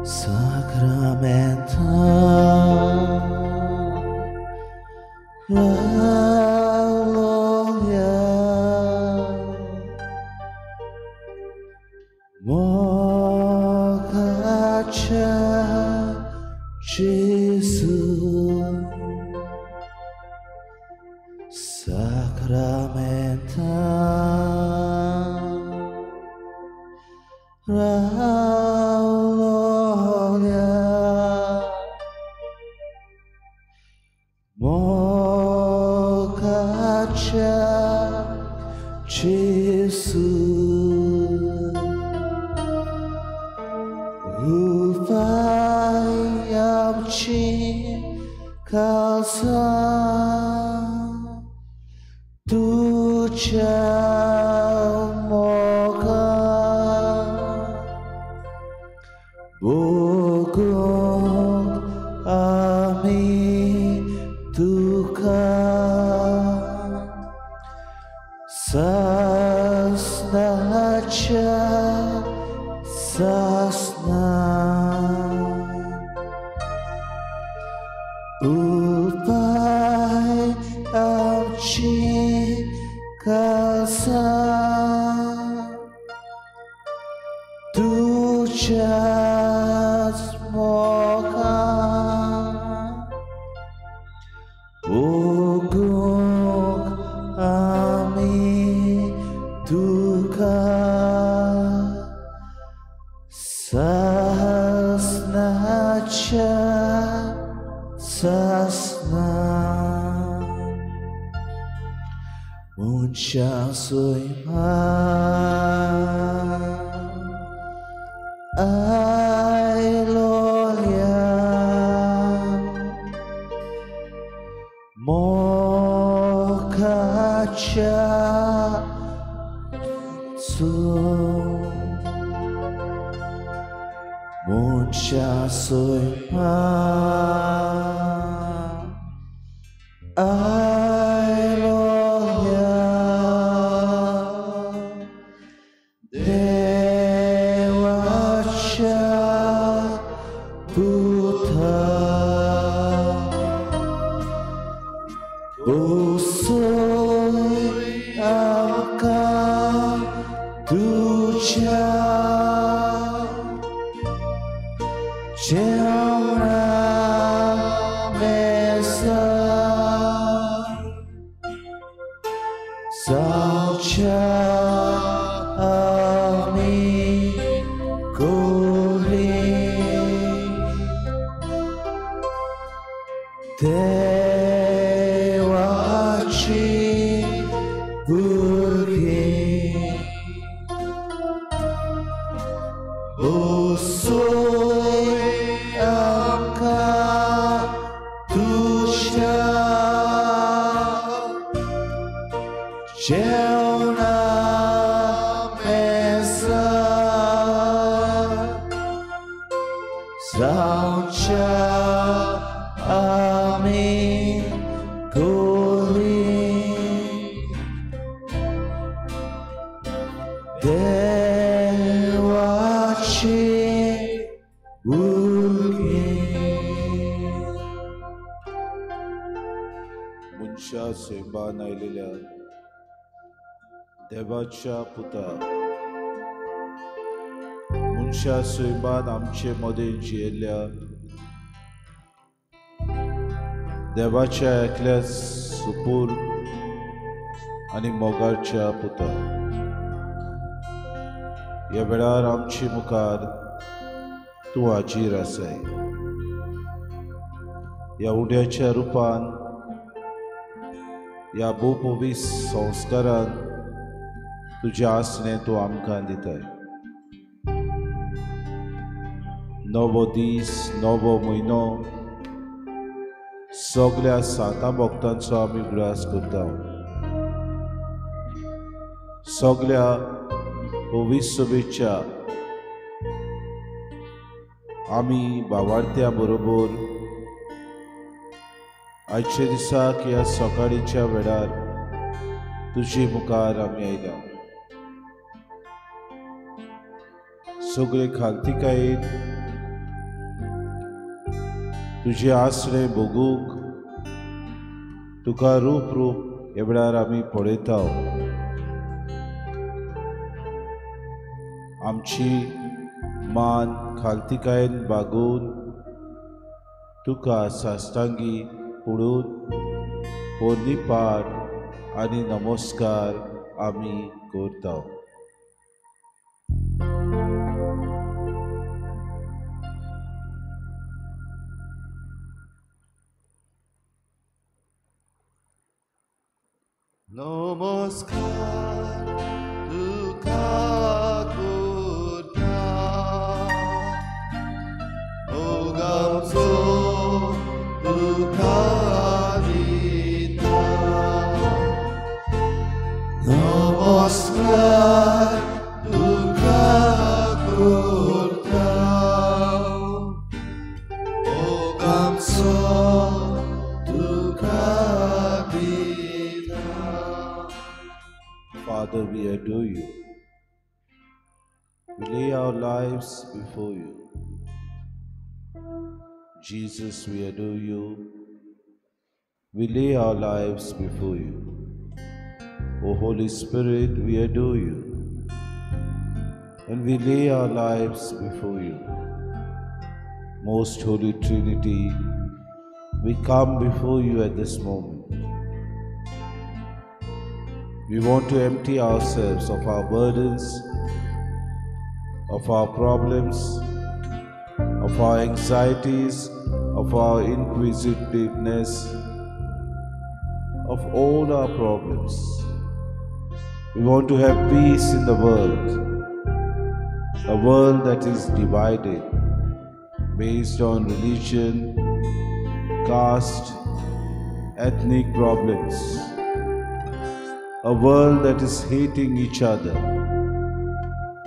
Sacramenta Gloria Mocacha Gesù Sacramenta Gloria Mocacha Gesù Upayam Kalsa Tucha Moka Bugong Ami Tuka Sasnacha Sasna Upay Amchi Kalsa Tuchas Moka Ugong Ami Tuka Sasnacha Sasna Muncha Soima Ai Lolia Mocacha Tsu Muncha Soima Ai Lolia Dewacha Puta Busoi Amka Tucha Cheona Mesa Saucha Ami Kuli Dewachi Burgi Busoi Amka Tusha Cheona Mesa Saucha Ami Kuli Dewachi Burgi मनशा सैमान आयलेल्या देवाच्या पुता मनशा सैमान आमचे मदें जियेल्ल्या देवाच्या एकल्या सुपूर आनी मोगाच्या पुता ह्या वेळार आमचे मुखार तूं हाजीर आसाय. ह्या उड्याच्या रुपान ह्या भोवपवीस संस्कारान तुजें आसणें तूं आमकां दिताय. नवो दीस नवो म्हयनो सगल्या सांतां भक्तांचो आमी उगडास करता. सगल्या पवित्र आमी भावार्थ्या बरोबर आयच्या दिसाक ह्या सकाळीच्या वेळार तुजे मुखार आमी आयल्या. सगळे खालतिकायेन तुजें आसणें भोगूंक तुका रूप रूप ह्या वेळार आमी पळयता. आमची मान खालतिकायेन बागोवन तुका साश्टांगी पडून पोरणी पाठ आनी नमस्कार आमी करता. नमस्कार तुका करता मोगाचो तुका दिता. नमस्कार तुका करता मोगाचो तुका दिता. Father, we adore you. We lay our lives before you. Jesus, we adore you. We lay our lives before you. O Holy Spirit, we adore you. And we lay our lives before you. Most Holy Trinity, we come before you at this moment. We want to empty ourselves of our burdens, of our problems, of our anxieties, of our inquisitiveness, of all our problems. We want to have peace in the world, a world that is divided based on religion, caste, ethnic problems, a world that is hating each other,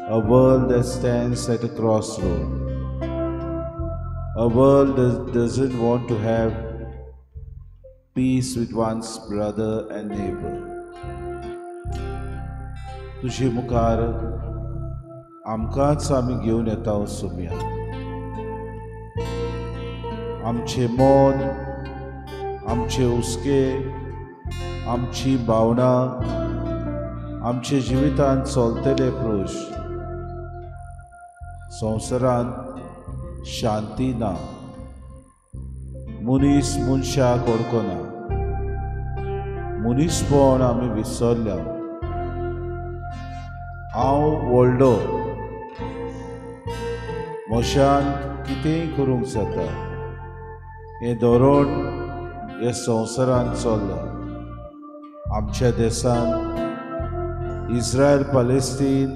a world that stands at a crossroad, a world that doesn't want to have peace with one's brother and neighbor. तुजे मुखार आमकांच आमी घेवन येता सोम्या. आमचें मन, आमचे हुस्के, आमची भावना, आमच्या जिवितांत चलतले प्रश्न. संवसारांत शांती ना, मनीस मनशाक वळखना, मनीसपण आमी विसरल्या. हांव व्हडलो, म्हज्यान कितेंय करूंक जाता हें धोरण ह्या संवसारांत चल्लां. आमच्या देशांत इस्रायल, पॅलेस्टीन,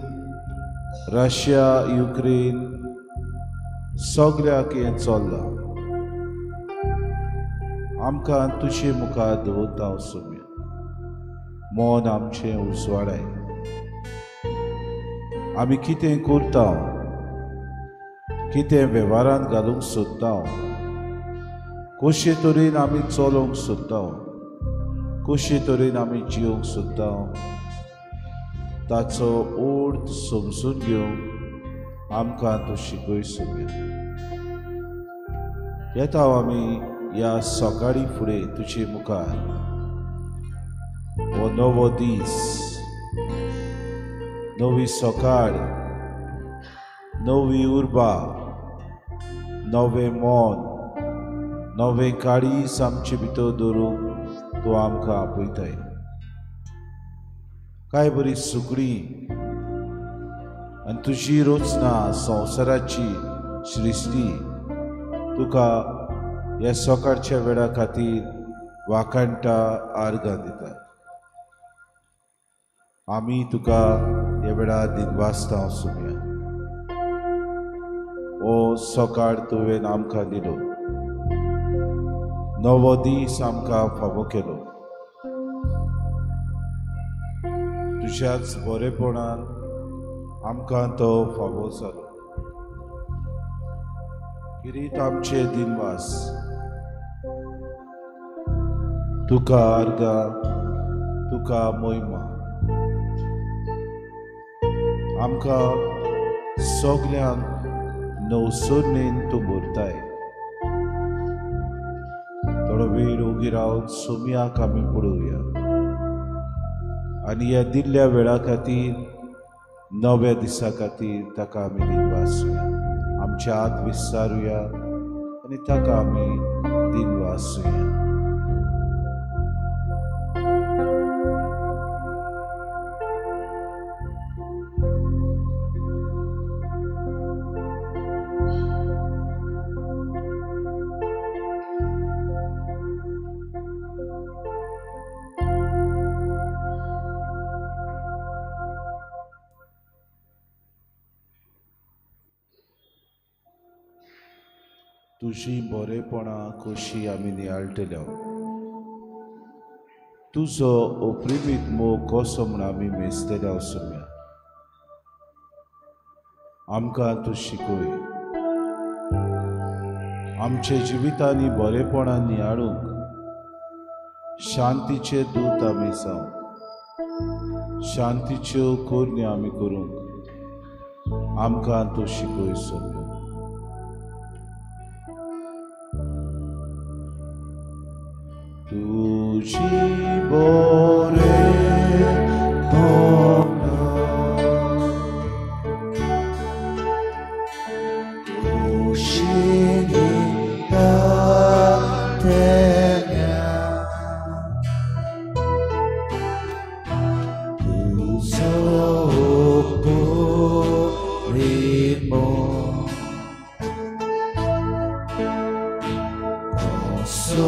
रशिया, युक्रेन सगळ्याक हें चल्लां. आमकां तुजे मुखार दवरता सोम्या. मन आमचें उजवाडाय. आमी कितें करता, कितें वेव्हारांत घालूंक सोदता, कशे तरेन आमी चलोवंक सोदता, कशे तरेन आमी जिवंक सोदता, ताचो अर्थ समजून घेवंक आमकां तूं शिकय सोम्या. येता आमी ह्या सकाळी फुडें तुजे मुखार. हो नवो दीस, नवी सकाळ, नवी उर्बा, नवें मन, नवें काळीज आमचे भितर दवरूंक तूं आमकां आपयताय. काय बरी सुकणी आनी तुजी रचना, संवसाराची सृश्टी तुका ह्या सकाळच्या वेळा खातीर वाखाणटा, आर्गां दिता. आमी तुका ह्या वेळार दिनवासता सोम्या. हो सकाळ तुवें आमकां दिलो, नवो दीस आमकां फावो केलो. तुज्याच बरेपणान आमकां तो फावो जालो. किरीट आमचे दिनवास, तुका आर्गां, तुका मोहिमा. आमकां सगल्यांक नवसरणेन तूं भरताय. थोडो वेळ ओगी रावन सोमयाक आमी पळोवया आनी ह्या दिल्ल्या वेळा खातीर, नव्या दिसा खातीर ताका आमी दिनवासूया. आमचे हात विस्तारुया आनी ताका आमी दिनवासूया. तुजी बरेपणां कशी आमी नियाळटले, तुजो अप्रिमीत मोग कसो म्हूण आमी मेजतले सोम्या. आमकां तूं शिकय, आमच्या जिवितांनी बरेपणां नियाळूंक शांतीचे दूत आमी जावं, शांतीच्यो करण्यो आमी करूंक आमकां तूं शिकय सोम्या. तुजी बरेपणां कुशींनी घातल्या, तुजो प्रेम कसो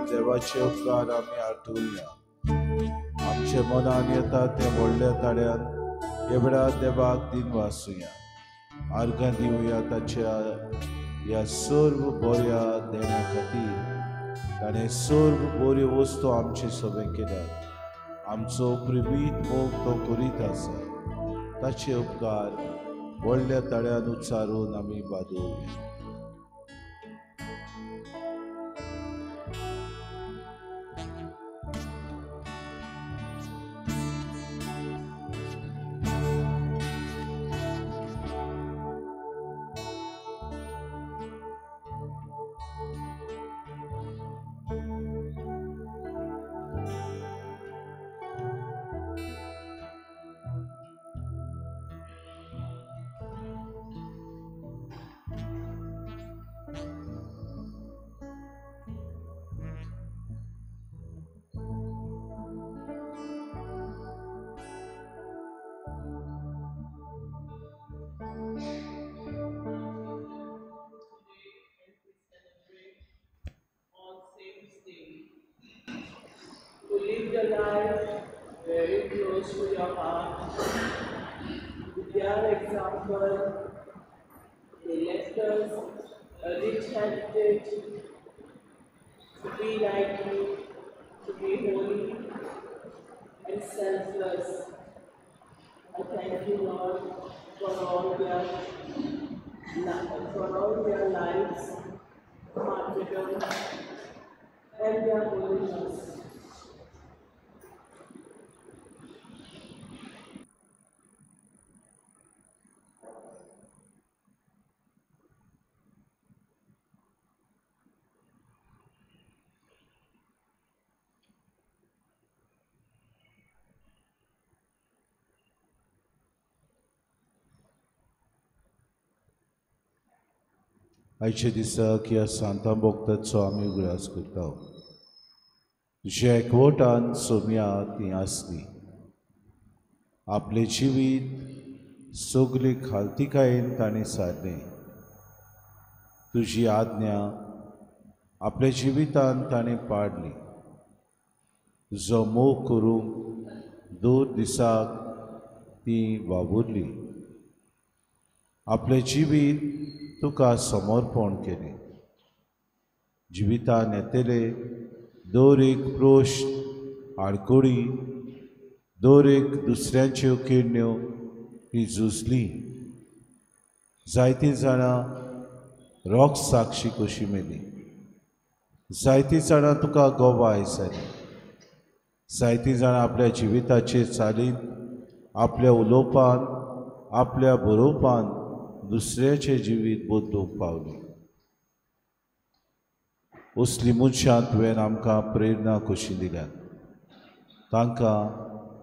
देवाचे उपकार आमी आठोवया. आमच्या मनान येता त्या व्हडल्या ताळ्यान ह्या वेळार देवाक दिनवासूया, आर्गां दिवया ताच्या ह्या सर्व बऱ्या देण्या खातीर. ताणें सर्व बऱ्यो वस्तू आमचे सभें केल्यात. आमचो प्रेमीत मोग तो करीत आसा. ताचे उपकार व्हडल्या ताळ्यान उच्चारून आमी वाजोवया. Life very close to your heart. With their example, they left us a rich heritage to be like you, to be holy and selfless. I thank you, Lord, for all their lives, martyrdom, and their holiness. आयच्या दिसाक ह्या सांतां भक्ताचो आमी उगडास करता. तुज्या एकवटान सोम्या ती आसली. आपलें जिवीत सगली खालतिकायेन ताणें सारलें. तुजी आज्ञा आपल्या जिवितान ताणें पाडली. तुजो मोग करूंक दर दिसाक ती वावुरली. आपलें जिवीत तुका समर्पण केलें. जिवितान येतले दर एक प्रश्न, आडखळी, दर एक दुसऱ्यांच्यो किरण्यो ती झुजली. जायतीं जाणां रोख साक्षी कशी मेली. जायतीं जाणां तुका गवाय जाली. जायतीं जाणां आपल्या जिविताचे चालींत, आपल्या उलोवपान, आपल्या बरोवपान दुसऱ्याचें जिवीत बदलूंक पावलें. असली मनशां तुवें आमकां प्रेरणा कशी दिल्यात. तांकां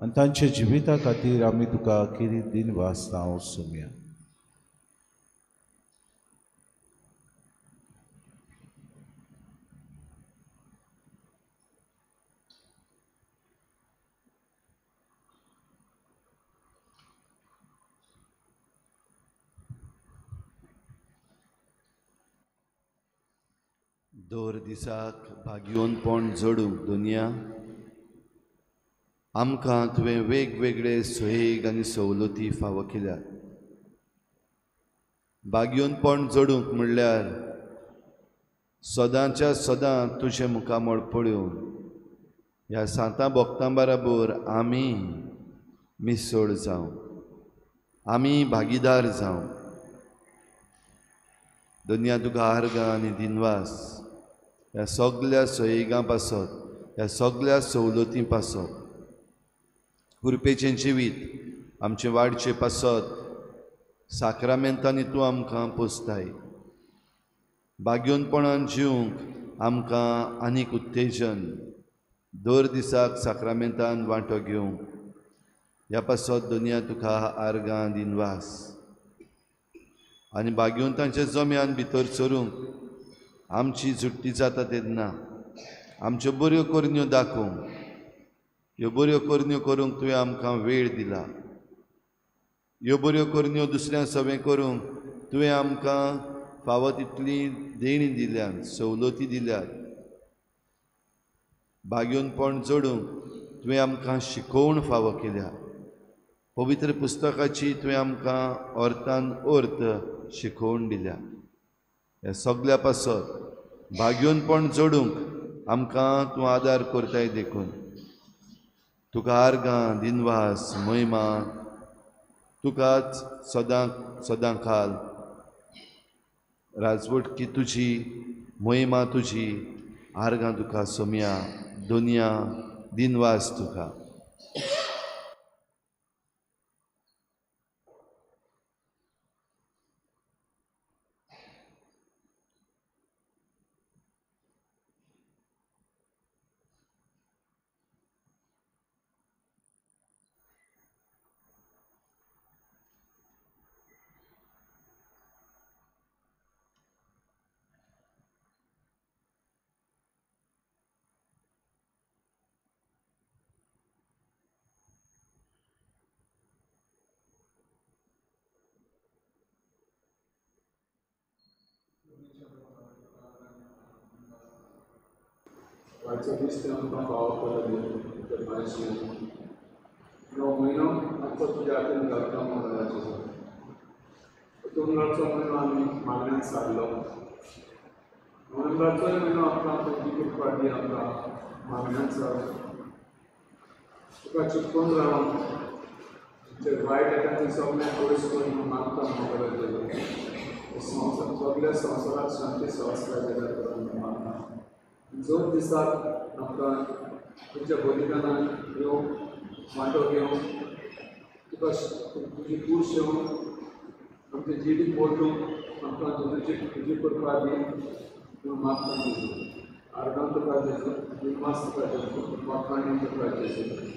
आनी तांच्या जिविता खातीर आमी तुका कितें दिनवास नांव सोमया. दर दिसाक भाग्योनपण जोडूंक दुनिया आमकां तुवें वेगवेगळे सोयेग आनी सवलती फावो केल्यात. भाग्योनपण जोडूंक म्हणल्यार सदांच्या सदां तुजें मुखामळ पळोवन ह्या सांतां भक्तां बराबर आमी मिसळ जावं, आमी भागीदार जावं. दुनिया तुका आर्गां आनी दिनवास ह्या सगल्या सोयेगां पासत, ह्या सगल्या सवलतीं पासत. कृपेचें जिवीत आमचें वाडचें पासत साक्रामेंतांनी तूं आमकां पोसताय. भाग्योनपणान जिवंक आमकां आनीक उत्तेजन, दर दिसाक साक्रामेंतान वांटो घेवंक. ह्या पासत दुनिया तुका आर्गां दिनवास. आनी भाग्यवंतांच्या जम्यान भितर सरूंक आमची झुट्टी जाता तेन्ना आमच्यो बऱ्यो करण्यो दाखोवंक, ह्यो बऱ्यो करण्यो करूंक तुवें आमकां वेळ दिला. ह्यो बऱ्यो करण्यो दुसऱ्या सवें करूंक तुवें आमकां फावो तितली देणी दिल्यात, सवलती दिल्यात. भाग्योनपण जोडूंक तुवें आमकां शिकोवण फावो केल्या. पवित्र पुस्तकाची तुवें आमकां अर्थान अर्थ शिकोवन दिल्या. ह्या सगल्या पासत भाग्योनपण जोडूंक आमकां तूं आदार करताय देखून तुका आर्गां दिनवास महिमा तुकाच सदां सदां खाल राजवटकी तुजी महिमा तुजी आर्गां तुका सोम्या दुनिया दिनवास तुका। वायचो दीस ते आमकां फावो केलो देव णव म्हयनो आमचो तुज्या हातीन घालता म्हणून ऑक्टोबराचो म्हयनो आमी मागण्यान सारलो, नोव्हेंबराचोय म्हयनो आमकां तुजी कृपा दी आमकां मागण्यान सारलो। तुका चिटकोवन रावन जे वायट येता तें सगळें पयस करून मागता म्हणून देव संवसार सगल्या संवसाराक शांती संस्कार दिल्या करून मागता। जो दिसाक आमकां तुमच्या बलिदानान येवंक वांटो घेवंक तुका तुजी कूस येवन आमचे जिवीत बदलूंक आमकां तुजी तुजी कृपा दी म्हणून मागता जेजू। आर्गां तुका जेजू, दिनवास तुका जेजू, वाखाणी तुका जेजू।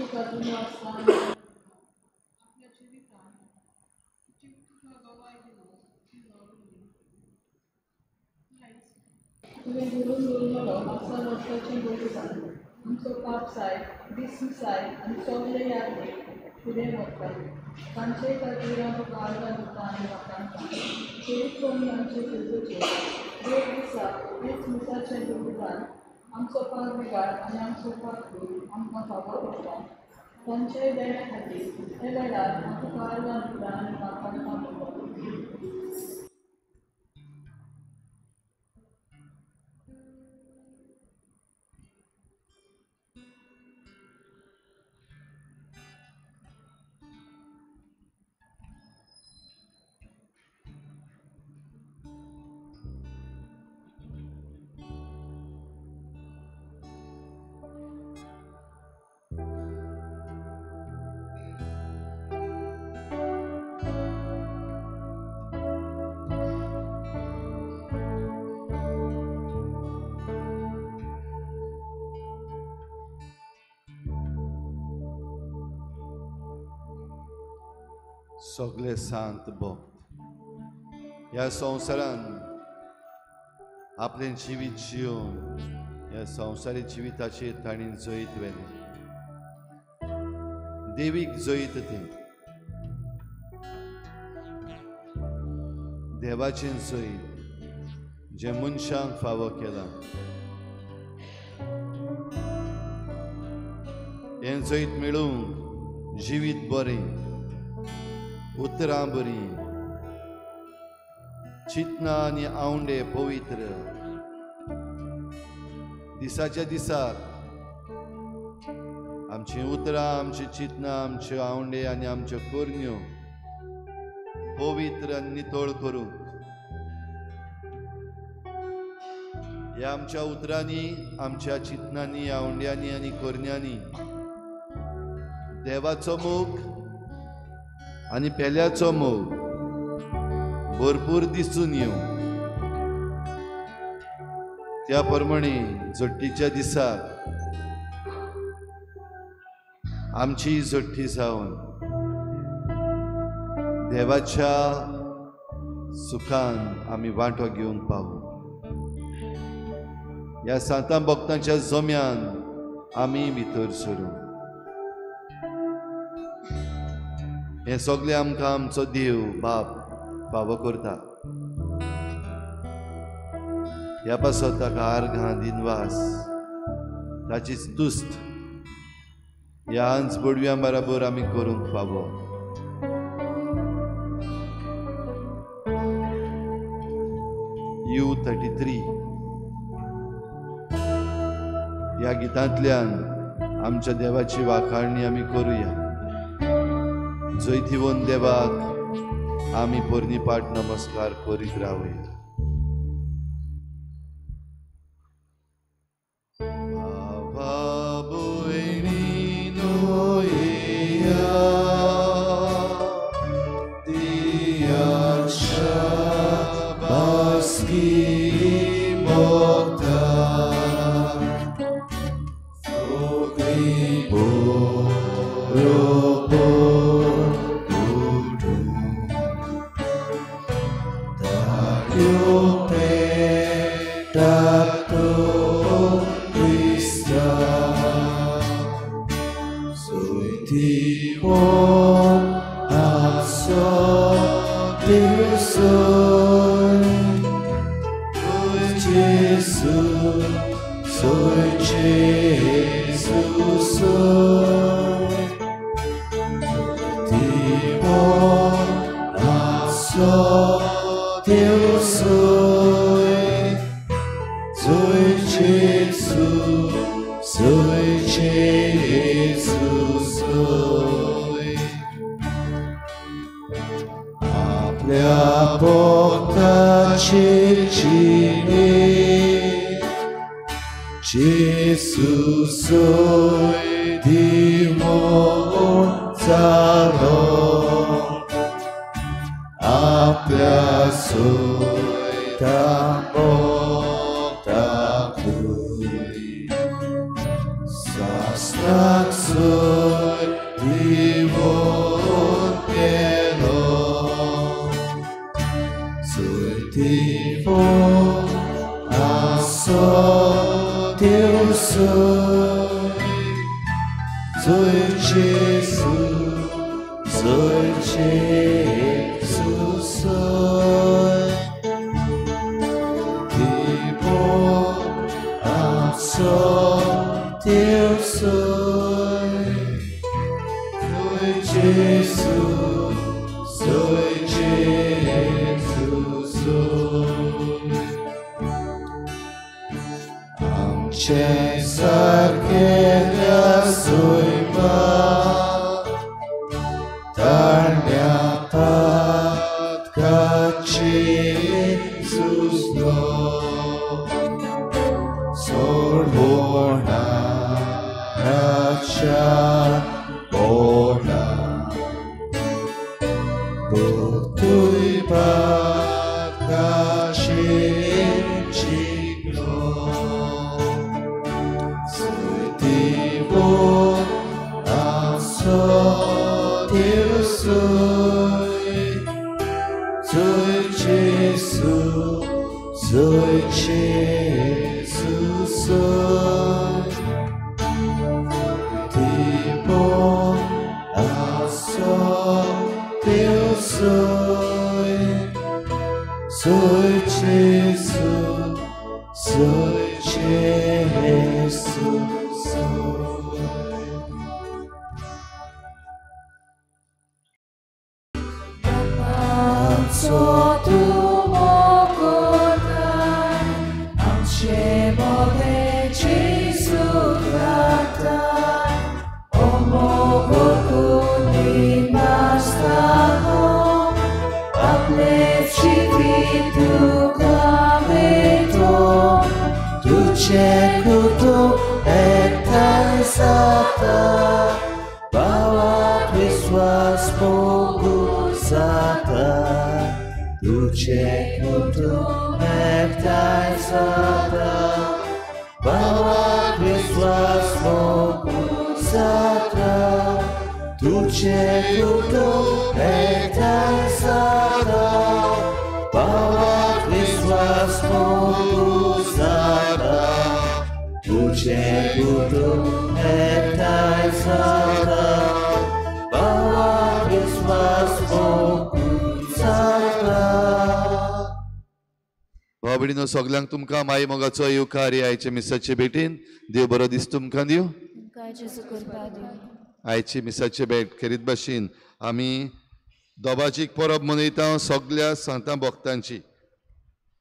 तुका दिनवासता आपल्या जिवितान तुका गवाय दिलो ती वावुरली. आयज तुवें गुरून उरलेलो म्हापसा वर्साचें बलिदान आमचो पाप सायब बिस्म सायब आनी सगळे यात्रीक फुडें व्हरता. तांचे खातीर हांव तुका आर्गां दिता आनी वाखाणता. खेरीत करून आमचे फिर्गजेर दर दिसा हेच मिसाचें बलिदान आमचो पागविगार आनी आमचो पाकूय आमकां फावो करता. तांच्याय देण्या खातीर हे वेळार हांव तुका आर्गां दिता आनी वाखाणता म्हणटा. सगळे सांत भक्त ह्या संवसारान आपलें जिवीत जिवन ह्या संवसारी जिविताचेर तांणी जैत व्हेलें. देवीक जैत तें देवाचें जैत जें मनशांक फावो केलां. हें जैत मेळूंक जिवीत बरें, उतरां बरीं, चिंतनां आनी आवंडे पवित्र, दिसाच्या दिसाक आमचीं उतरां, आमचीं चिंतनां, आमच्यो आवंडे आनी आमच्यो करण्यो पवित्र आनी नितळ करूंक ह्या आमच्या उतरांनी, आमच्या चिंतनांनी, आवंड्यांनी आनी करण्यांनी देवाचो मोग आनी पेल्याचो मोग भरपूर दिसून येवं. त्या प्रमाणे जोट्टीच्या दिसाक आमची जोट्टी जावन देवाच्या सुखान आमी वांटो घेवंक पावू. ह्या सांतां भक्तांच्या जम्यान आमी भितर सरूं. हें सगळें आमकां आमचो देव बाप फावो करता. ह्या पासत ताका आर्गां दिनवास, ताची तुस्त ह्या आंज बडव्यां बराबर आमी करूंक फावो. You 33 ह्या गितांतल्यान आमच्या देवाची वाखाणणी आमी करुया. जैतिवंत देवाक आमी पोरणीपाठ नमस्कार करीत रावया. बाबा भयणीनो येया, दियाच्या बासकी मोगता, सगळीं बरोबर Sastracul. Soy Jesus, soy Tipo so Deus soy. Soy Jesus, soy Jesus, soy. Amche sarkelia soy pa Tarnia patka Jesus lo Sorborna racha borna Butui patka chiklo Suitivo aso Deus soy, soy Jesus, soy Jesus, soy. Tipo aso Deus soy, soy Jesus, soy Jesus, soy. भाव सगल्यांक तुमकां माई मोगाचो येवकार आयचे मिसाचे भेटीन. देव बरो दीस तुमकां दिवं. आयची मिसाचे भेट खेरीत भाशेन आमी दोबाजीक परब मनयता सगल्या सांतां भक्तांची.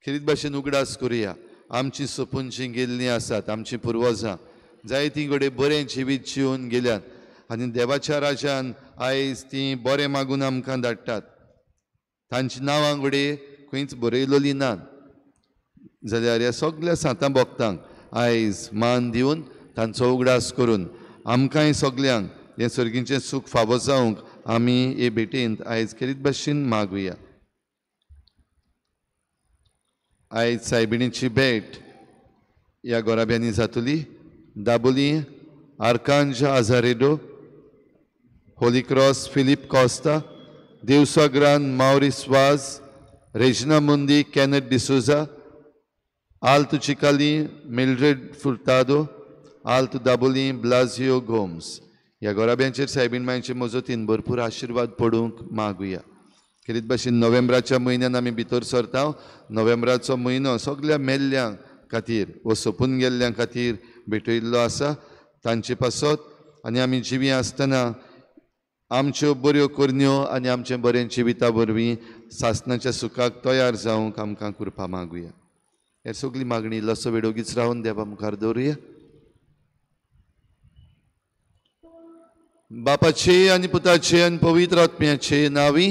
खेरीत भाशेन उगडास करुया आमची सोपून जी गेल्लीं आसात, आमची पुर्वजां जायतीं घडये बरें जिवीत जिवन गेल्यात आनी देवाच्या राजान आयज तीं बरें मागून आमकां धाडटात. तांची नांवां घडये खंयच बरयलोलीं नात जाल्यार ह्या सगल्या सांतां भक्तांक आयज मान दिवन तांचो उगडास करून आमकांय सगल्यांक हें सर्गीचें सूख फावो जावंक आमी हे भेटेंत आयज खेरीत भाशेन मागुया. आयज सायबिणीची भेट ह्या गोराब्यांनी जातली. Dabolim Archange Azaredo, Holy Cross Philip Costa, Devsagran Maurice Vaz, Regina Mundi Kenneth D'Souza, Alto Chicali Mildred Furtado, Alto Dabolim Blasio Gomes. ह्या गोराब्यांचेर सायबीण मांयचे मजतीन भरपूर आशिर्वाद पडूंक मागुया. खेरीत भाशेन नोव्हेंबराच्या म्हयन्यान आमी भितर सरता. नोव्हेंबराचो म्हयनो सगल्या मेल्ल्यां खातीर वो सोंपून गेल्ल्यां खातीर भेटयल्लो आसा. तांचे पासत आनी आमी जिवी आसतना आमच्यो बऱ्यो करण्यो आनी आमचें बरें जिविता वरवीं सासणाच्या सुखाक तयार जावंक आमकां कृपा मागुया. हे सगली मागणी इल्लोसो वेळ ओगीच रावन देवा मुखार दवरुया. बापाचे आनी पुताचे आनी पवित्र आत्म्याचे नांवी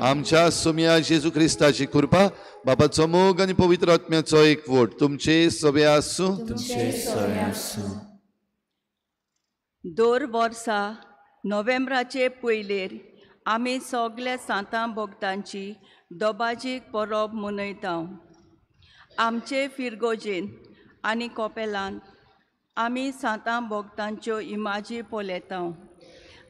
आमच्या सोम्या जेजू क्रिस्ताची कृपा, बापाचो मोग आनी पवित्र आत्म्याचो एकवट तुमचे सगळे आसूं. दर वर्सा नोव्हेंबराचे पयलेर आमी सगल्या सांतां भक्तांची दोबाजीक परब मनयता. आमचे फिरगोजेन आनी कोपेलान आमी सांतां भक्तांच्यो इमाजी पळयता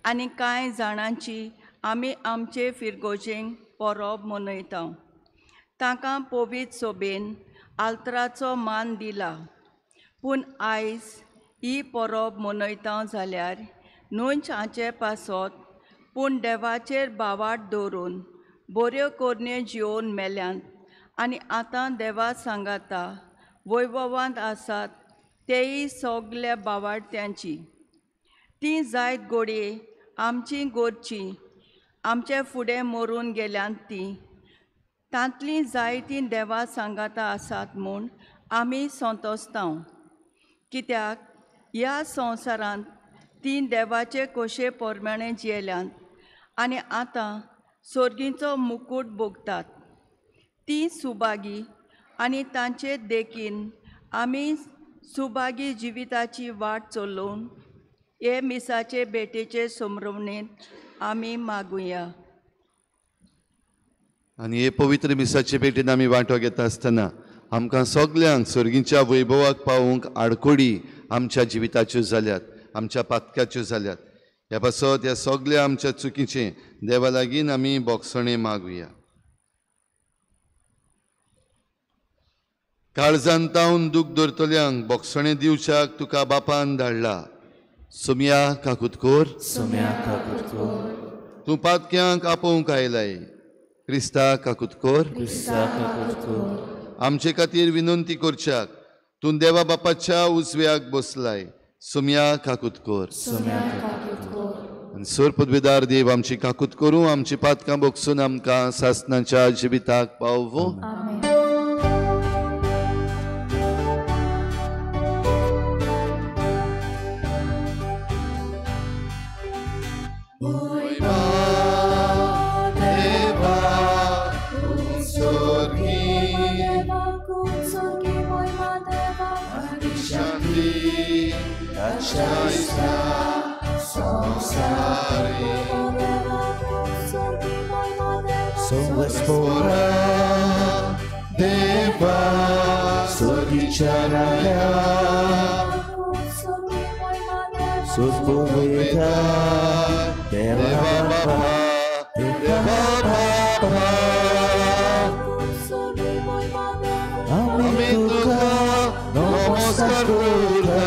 आनी कांय जाणांची आमी आमचे फिरगोजेंक परब मनयता. तांकां पवित्र सोबेन आल्तराचो मान दिला. पूण आयज ही परब मनयता जाल्यार न्हय हाचे पासत पूण देवाचेर भावार्थ दवरून बऱ्यो कोरण्यो जिवन मेल्यात आनी आतां देवा सांगाता वैभवांत आसात तेय सगल्या भावार्थ्यांची. ती जायत घोडये आमची गोरची आमचे फुडें मरून गेल्यांत ती तांतलीं जायतीं देवा सांगाता आसात म्हूण आमी संतोसता. कित्याक ह्या संवसारांत ती देवाचे कोशे पोरमाणे जियेल्यांत आनी आतां सोर्गींचो मुकूट भोगतात. ती सुभागी आनी तांचे देखीन आमी सुभागी जिविताची वाट चलोवन हे मिसाचे भेटेचे समरवणेंत आमी मागुया. आनी हे पवित्र मिसाचे भेटेन आमी वांटो घेता आसतना आमकां सगल्यांक सर्गीच्या वैभवाक पावूंक आडकोडी आमच्या जिविताच्यो जाल्यात, आमच्या पातक्याच्यो जाल्यात. ह्या पासत ह्या सगल्या आमच्या चुकीचें देवा लागीं आमी बोगसणें मागुया. काळजान तावन दूख दवरतल्यांक बोगसणें दिवच्याक तुका बापान धाडला. सोम्या काकुतकोर, सोम्या काकुतकोर, तूं पातक्यांक आपोवंक आयलाय. क्रिस्ता काकुतकोर, क्रिस्ता काकुतकोर, आमचे खातीर विनंती करच्याक तूं देवा बापाच्या उजव्याक बसलाय. सोम्या काकुतकोर, सोम्या काकुतकोर. आनी सर पदवेदार देव आमची काकूत करूं, आमची पातकां बोगसून आमकां सासणाच्या जिविताक पावोवं. Deva Sorgicharaya Sospoveda Deva Baba Deva Baba Ami tuka namaskar kurta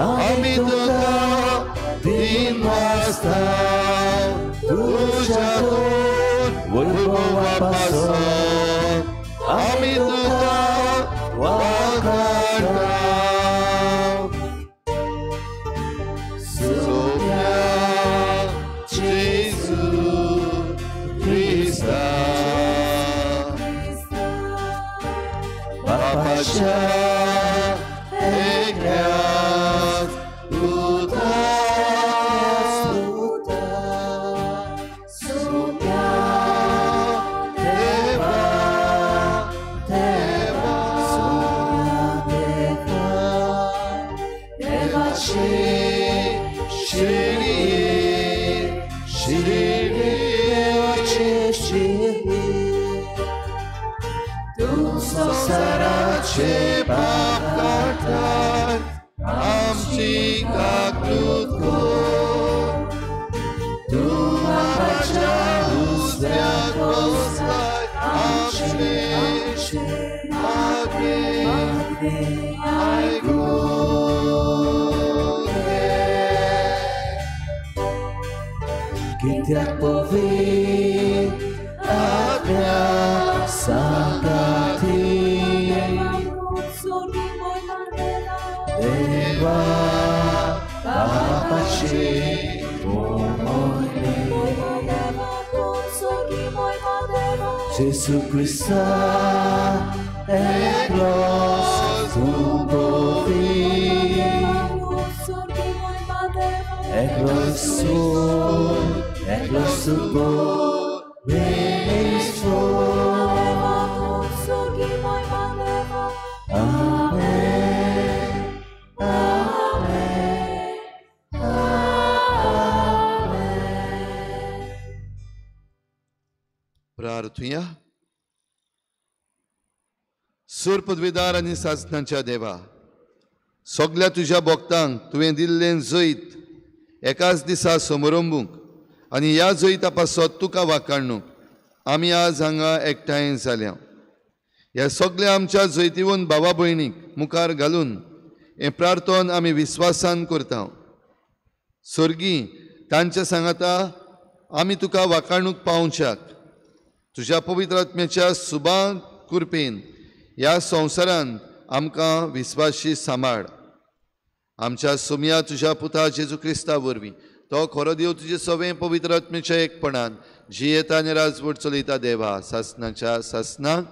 Ami tuka dinvasta Tuja Vaibhava pasat Ami tuka vakarta Sopia Jesu Krista Bapacha Ekras Buddha Kitiak povi atmya sangati Deva Papachi Pomoine Jesu Krista Eklos Tumpovi Eklos Eklos Amen, Amen, Amen. प्रार्थुया. सूर पदवीदार आनी सासणाच्या देवा, सगल्या तुज्या भक्तांक तुवें दिल्लें जैत एकाच दिसा समरंबूंक आनी ह्या जैता पासत तुका वाकाडणूक आमी आज हांगा एकठांय जाल्या. ह्या सगल्या आमच्या जैतिवंत भावा भयणीक मुखार घालून हें प्रार्थन आमी विस्वासान करता. सर्गी तांच्या सांगाता आमी तुका वाखाणूक पावच्याक तुज्या पवित्र आत्म्याच्या सुबा कृपेन ह्या संवसारांत आमकां विस्वाशी सांबाळ. आमच्या सुमया तुज्या पुता जेजू क्रिस्ता वरवीं तो खरो देव तुजे सवें पवित्र आत्म्याच्या एकपणान जियेता आनी राजवट चलयता देवा सासनाच्या सासनाक.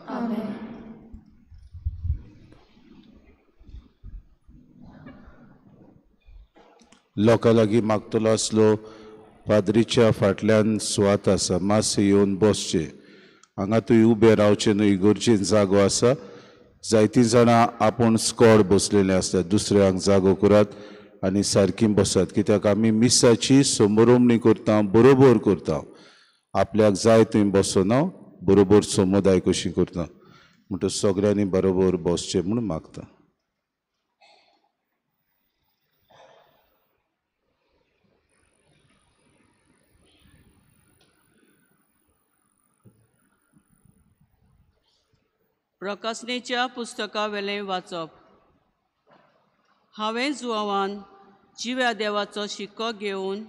लोकां लागीं मागतलो आसलो पाद्रीच्या फाटल्यान सुवात आसा, मातशें येवन बसचें. हांगा तुवें उबें रावचें न्हय, इगर्जेन जागो आसा. जायतीं जाणां आपूण स्कॉड बसलेलीं आसतात, दुसऱ्यांक जागो करात आनी सारकीं बसात, कित्याक आमी मिसाची समरोमणी करता, बरोबर करता. आपल्याक जाय थंय बसना, बरोबर समुदाय कशी करता. म्हणटच सगळ्यांनी बरोबर बसचें म्हूण मागता. प्रकाशनेच्या पुस्तकावेलें वाचप. हांवें जुवान जिव्या देवाचो शिक्को घेवन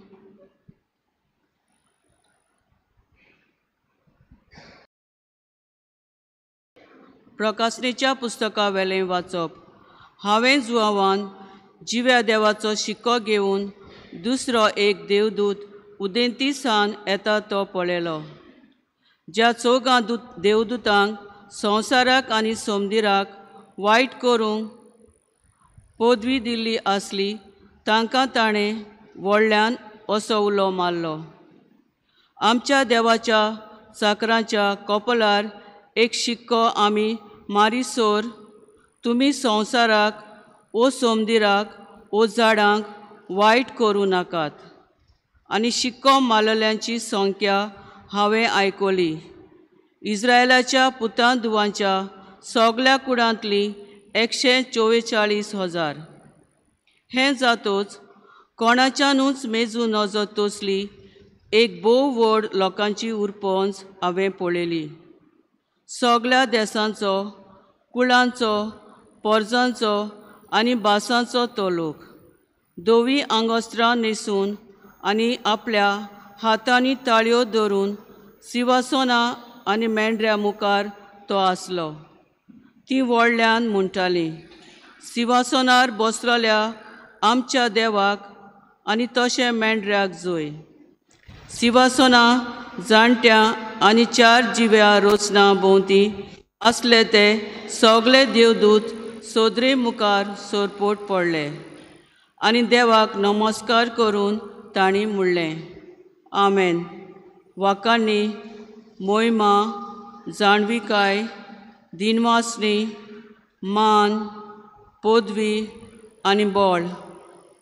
प्रकाशनेच्या पुस्तकावेलें वाचप. हांवें जुवान जिव्या देवाचो शिक्को घेवन दुसरो एक देवदूत उदेंती सान येता तो पळयलो. ज्या चौगां देवदूतांक संवसाराक आनी सोमदिराक वायट करूंक पदवी दिल्ली आसली तांकां ताणें व्हडल्यान असो उलो मारलो, आमच्या देवाच्या चाकरांच्या कपलार एक शिक्को आमी मारीसोर तुमी संवसाराक ओ सोमदिराक ओ झाडांक वायट करूं नाकात. आनी शिक्को मारलेल्यांची संख्या हांवें आयकली. इस्रायलाच्या पुतां धुवांच्या सगल्या कुडांतली 144,000. हें जातोच कोणाच्यानूच मेजू नजो तसली एक भोव व्हड लोकांची उरपंज हांवें पळयली. सगल्या देसांचो, कुळांचो, पोरजांचो आनी भासांचो तो लोक धवी आंगोस्त्रां न्हेसून आनी आपल्या हातांनी ताळयो धरून सिंवासनां आनी मेंढऱ्या मुखार तो आसलो. ती व्हडल्यान म्हणटाली, सिंवासनार बसलेल्या आमच्या देवाक आनी तशें मेंढऱ्याक जोय. सिंवासनां जाणट्यां आनी चार जिव्या रोचना भोंवती आसले ते सगळे देवदूत सोदरे मुखार सोरपोट पडले आनी देवाक नमस्कार करून तांणी म्हणलें, आमेन. वाकांनी मोहिमा, जाणविकाय, दिनवासणी, मान, पदवी आनी बळ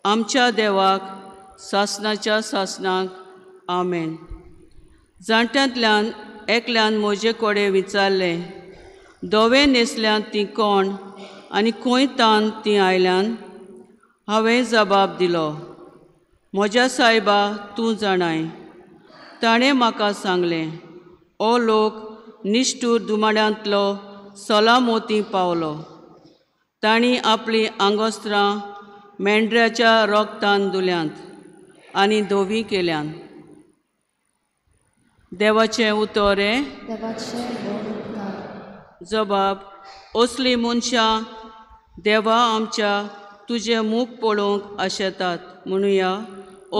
आमच्या देवाक सासनाच्या सासनाक. आमेन. जाणट्यांतल्यान एकल्यान म्हजे कडेन विचारलें, धवे न्हेसल्यात तीं कोण आनी खंय तान तीं आयल्यान? हांवें जबाब दिलो, म्हज्या सायबा तूं जाणाय. ताणें म्हाका सांगलें, ओ लोक निश्ठूर दुमाड्यांतलो सलामोती पावलो. तांणी आपलीं आंगोस्त्रां मेंढऱ्याच्या रोगतान धुल्यांत आनी धवी केल्यांत. देवाचें उतर हें. जबाब, असलीं मनशां देवा आमच्या तुजें मूख पळोवंक आशेतात. म्हणुया,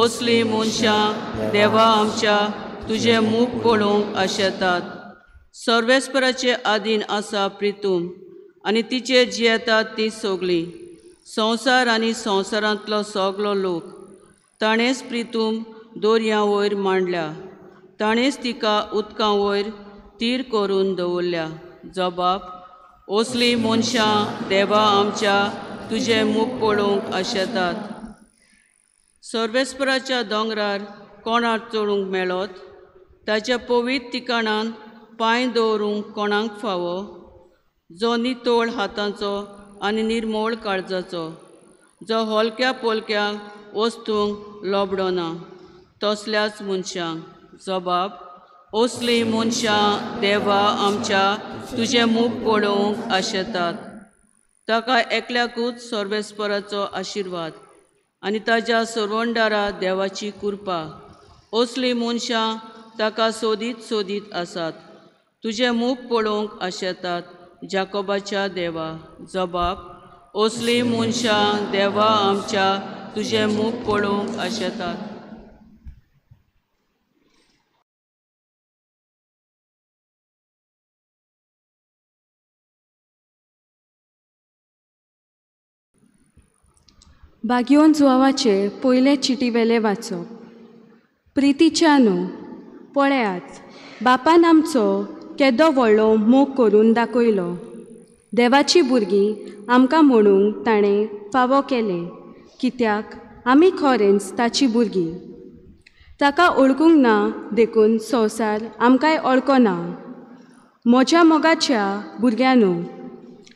असलीं मनशां देवा आमच्या तुजें मूख पळोवंक आशेतात. सर्वेस्पराचे आदीन आसा प्रितूम आनी तिचेर जियेतात ती सगळीं, संवसार आनी संवसारांतलो सगलो लोक. ताणेंच प्रितूम दर्या वयर मांडल्या, ताणेंच तिका उदकां वयर तीर करून दवरल्या. जबाब, असलीं मनशां देवा आमच्या तुजें मूख पळोवंक आशेतात. सर्वेस्पराच्या दोंगरार कोणाक चडूंक मेळत? ताच्या पवित्र ठिकाणान पांय दवरूंक कोणाक फावो? जो नितळ हातांचो आनी निर्मोळ काळजाचो, जो हलक्या पोलक्या वस्तूंक लोबडोना तसल्याच मनशांक. जबाब, असलीं मनशां देवा आमच्या तुजें मूख पळोवंक आशेतात. ताका एकल्याकूच सर्वेस्पराचो आशिर्वाद आनी ताज्या सरवंडारा देवाची कृपा असलीं मनशां ताका सोदीत सोदीत आसात, तुजें मूख पळोवंक आशेतात जाकोबाच्या देवा। जबाब असलीं मनशां देवा आमच्या तुजें मूख पळोवंक आशेतात। बागयोन जुवाचे पयले चिटीवेले वाचप। प्रितीच्या न्हू, पळयात बापान आमचो केदो व्हडलो मोग करून दाखयलो। देवाची भुरगीं आमकां म्हणूंक ताणें फावो केलें, कित्याक आमी खरेंच ताची भुरगीं। ताका ओळखूंक ना देखून संवसार आमकांय ओळखना। म्हज्या मोगाच्या भुरग्यांनो,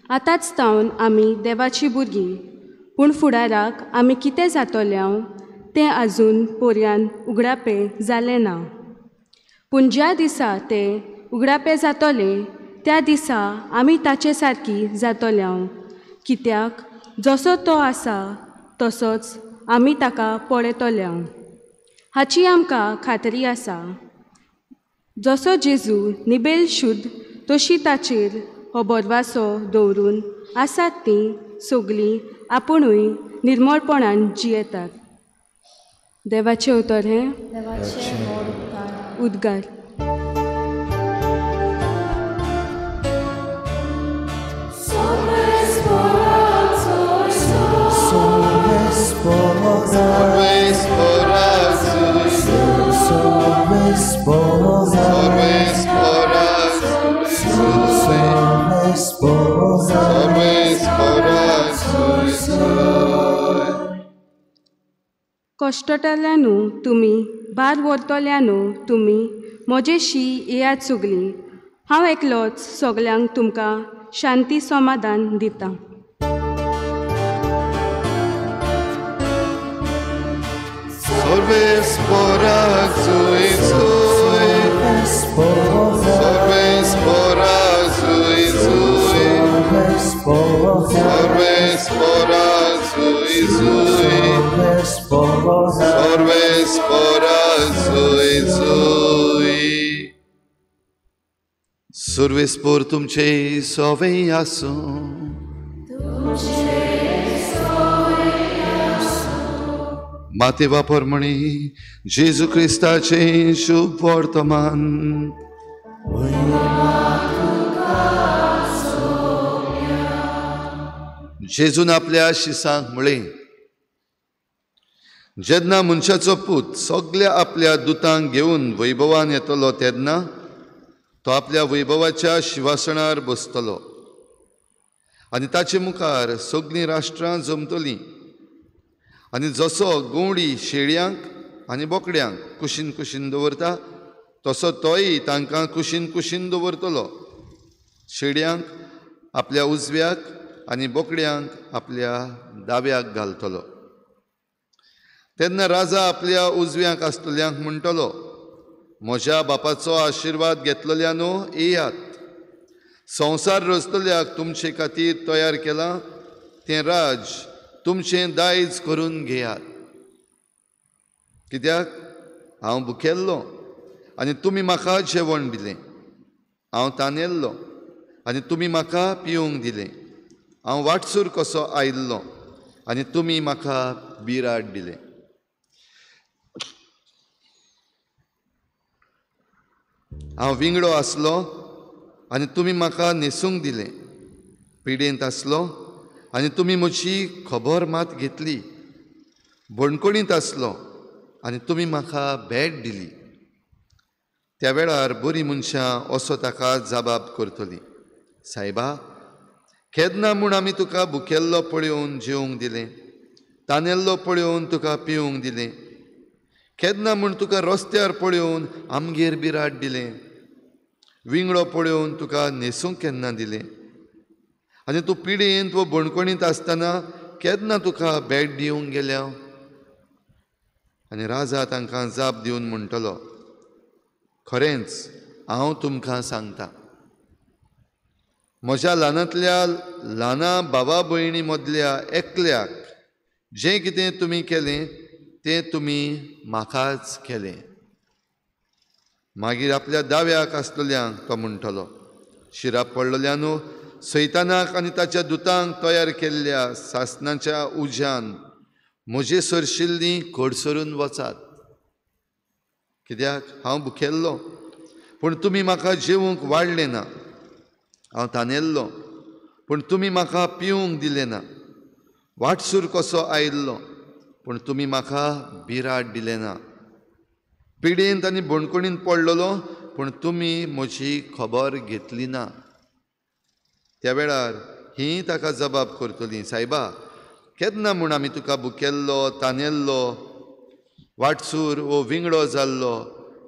आतांच तावन आमी देवाची भुरगीं, पूण फुडाराक आमी कितें जातले तें आजून पर्यान उगडापें जालें ना। पूण ज्या दिसा तें उगडापें जातलें त्या दिसा आमी ताचे सारकी जातले, कित्याक जसो तो आसा तसोच आमी ताका पळयतले हाची आमकां खात्री आसा। जसो जेजू निबेल शुद्ध तशी ताचेर हो बरवासो दवरून आसात तीं सगळीं आपुणूय निर्मळपणान जियेतात। देवाचें उतर हें उद्गार। कश्टतल्यानू तुमी, भार व्हरतल्यानू तुमी म्हजेशी येयात सगळीं, हांव एकलोच सगल्यांक तुमकां शांती समाधान दितां। सुर्वेस्पोर तुमचे सोवे आसूं। माते वापरमणी जेजू क्रिस्ताचे शुभ वर्तमान। जेजून आपल्या शिसांक म्हळें, जेन्ना मनशाचो पूत सगल्या आपल्या दुतांक घेवन वैभवान येतलो तेन्ना तो आपल्या वैभवाच्या शिवासनार बसतलो आनी ताचे मुखार सगळीं राष्ट्रां जमतलीं आनी जसो गवडी शेळयांक आनी बोकड्यांक कुशीन कुशीन दवरता तसो तोय तांकां कुशीन कुशीन दवरतलो। शेळयांक आपल्या उजव्याक आनी बोकड्यांक आपल्या दाव्याक घालतलो। तेन्ना राजा आपल्या उजव्यांक आसतल्यांक म्हणटलो, म्हज्या बापाचो आशिर्वाद घेतलेल्यानो येयात, संवसार रचतल्याक तुमचे खातीर तयार केलां तें राज तुमचें दायज करून घेयात। कित्याक हांव भुकेल्लो आनी तुमी म्हाका जेवण दिलें, हांव तानेल्लो आनी तुमी म्हाका पिवंक दिलें, हांव वाटसूर कसो आयिल्लो आनी तुमी म्हाका बिराड दिलें। हांव विंगडो आसलो आनी तुमी म्हाका न्हेसूंक दिलें, पिडेंत आसलो आनी तुमी म्हजी खबर मात घेतली, बणकोणींत आसलो आनी तुमी म्हाका भेट दिली। त्या वेळार बरीं मनशां असो ताका जबाब करतली, सायबा केन्ना म्हूण आमी तुका भुकेल्लो पळोवन जेवंक दिलें, तानेल्लो पळोवन तुका पिवंक दिलें, केन्ना म्हूण तुका रस्त्यार पळोवन आमगेर बिराड दिलें, विंगडो पळोवन तुका न्हेसूंक केन्ना दिलें आनी तूं पिडेंत वा बणकोणींत आसतना केन्ना तुका भेट दिवंक गेल्या? आनी राजा तांकां जाप दिवन म्हणटलो, खरेंच हांव तुमकां सांगता, म्हज्या ल्हानांतल्या ल्हाना बाबा भयणी मदल्या एकल्याक जें कितें तुमी केलें तें तुमी म्हाकाच केलें। मागीर आपल्या दाव्याक आसलेल्यांक तो म्हणटलो, शिराप पडलेल्यानो, सैतानाक आनी ताच्या दुतांक तयार केल्ल्या सासणाच्या उज्यान म्हजे सरशिल्लीं कडसरून वचात. कित्याक हांव भुकेल्लो पूण तुमी म्हाका जेवंक वाडलें ना, हांव तानेल्लो पूण तुमी म्हाका पिवंक दिलें ना, वाटसूर कसो आयिल्लो पूण तुमी म्हाका बिराड दिलें ना, पिडेंत आनी बणकणींत पडलेलो पूण तुमी म्हजी खबर घेतली ना. त्या वेळार ही ताका जबाब करतली, सायबा केन्ना म्हूण आमी तुका भुकेल्लो, तानेल्लो, वाटसूर वो विंगडो जाल्लो,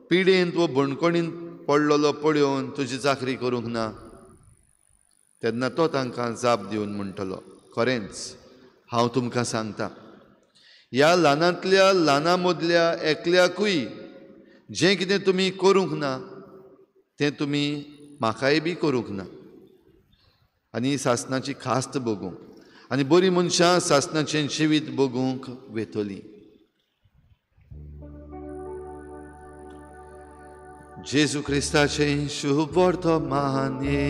पिडेंत वो बणकणींत पडलेलो पळोवन तुजी चाकरी करूंक ना? तेन्ना तो तांकां जाप दिवन म्हणटलो, खरेंच हांव तुमकां सांगता, ह्या ल्हानांतल्या ल्हाना मदल्या एकल्याकूय जें कितें तुमी करूंक ना तें तुमी म्हाकाय बी करूंक ना. आनी सासणाची खास्त भोगूंक आनी बरीं मनशां सासणाचें जिवीत भोगूंक वेतलीं. जेजू क्रिस्ताचें शुभ वर्तमाने.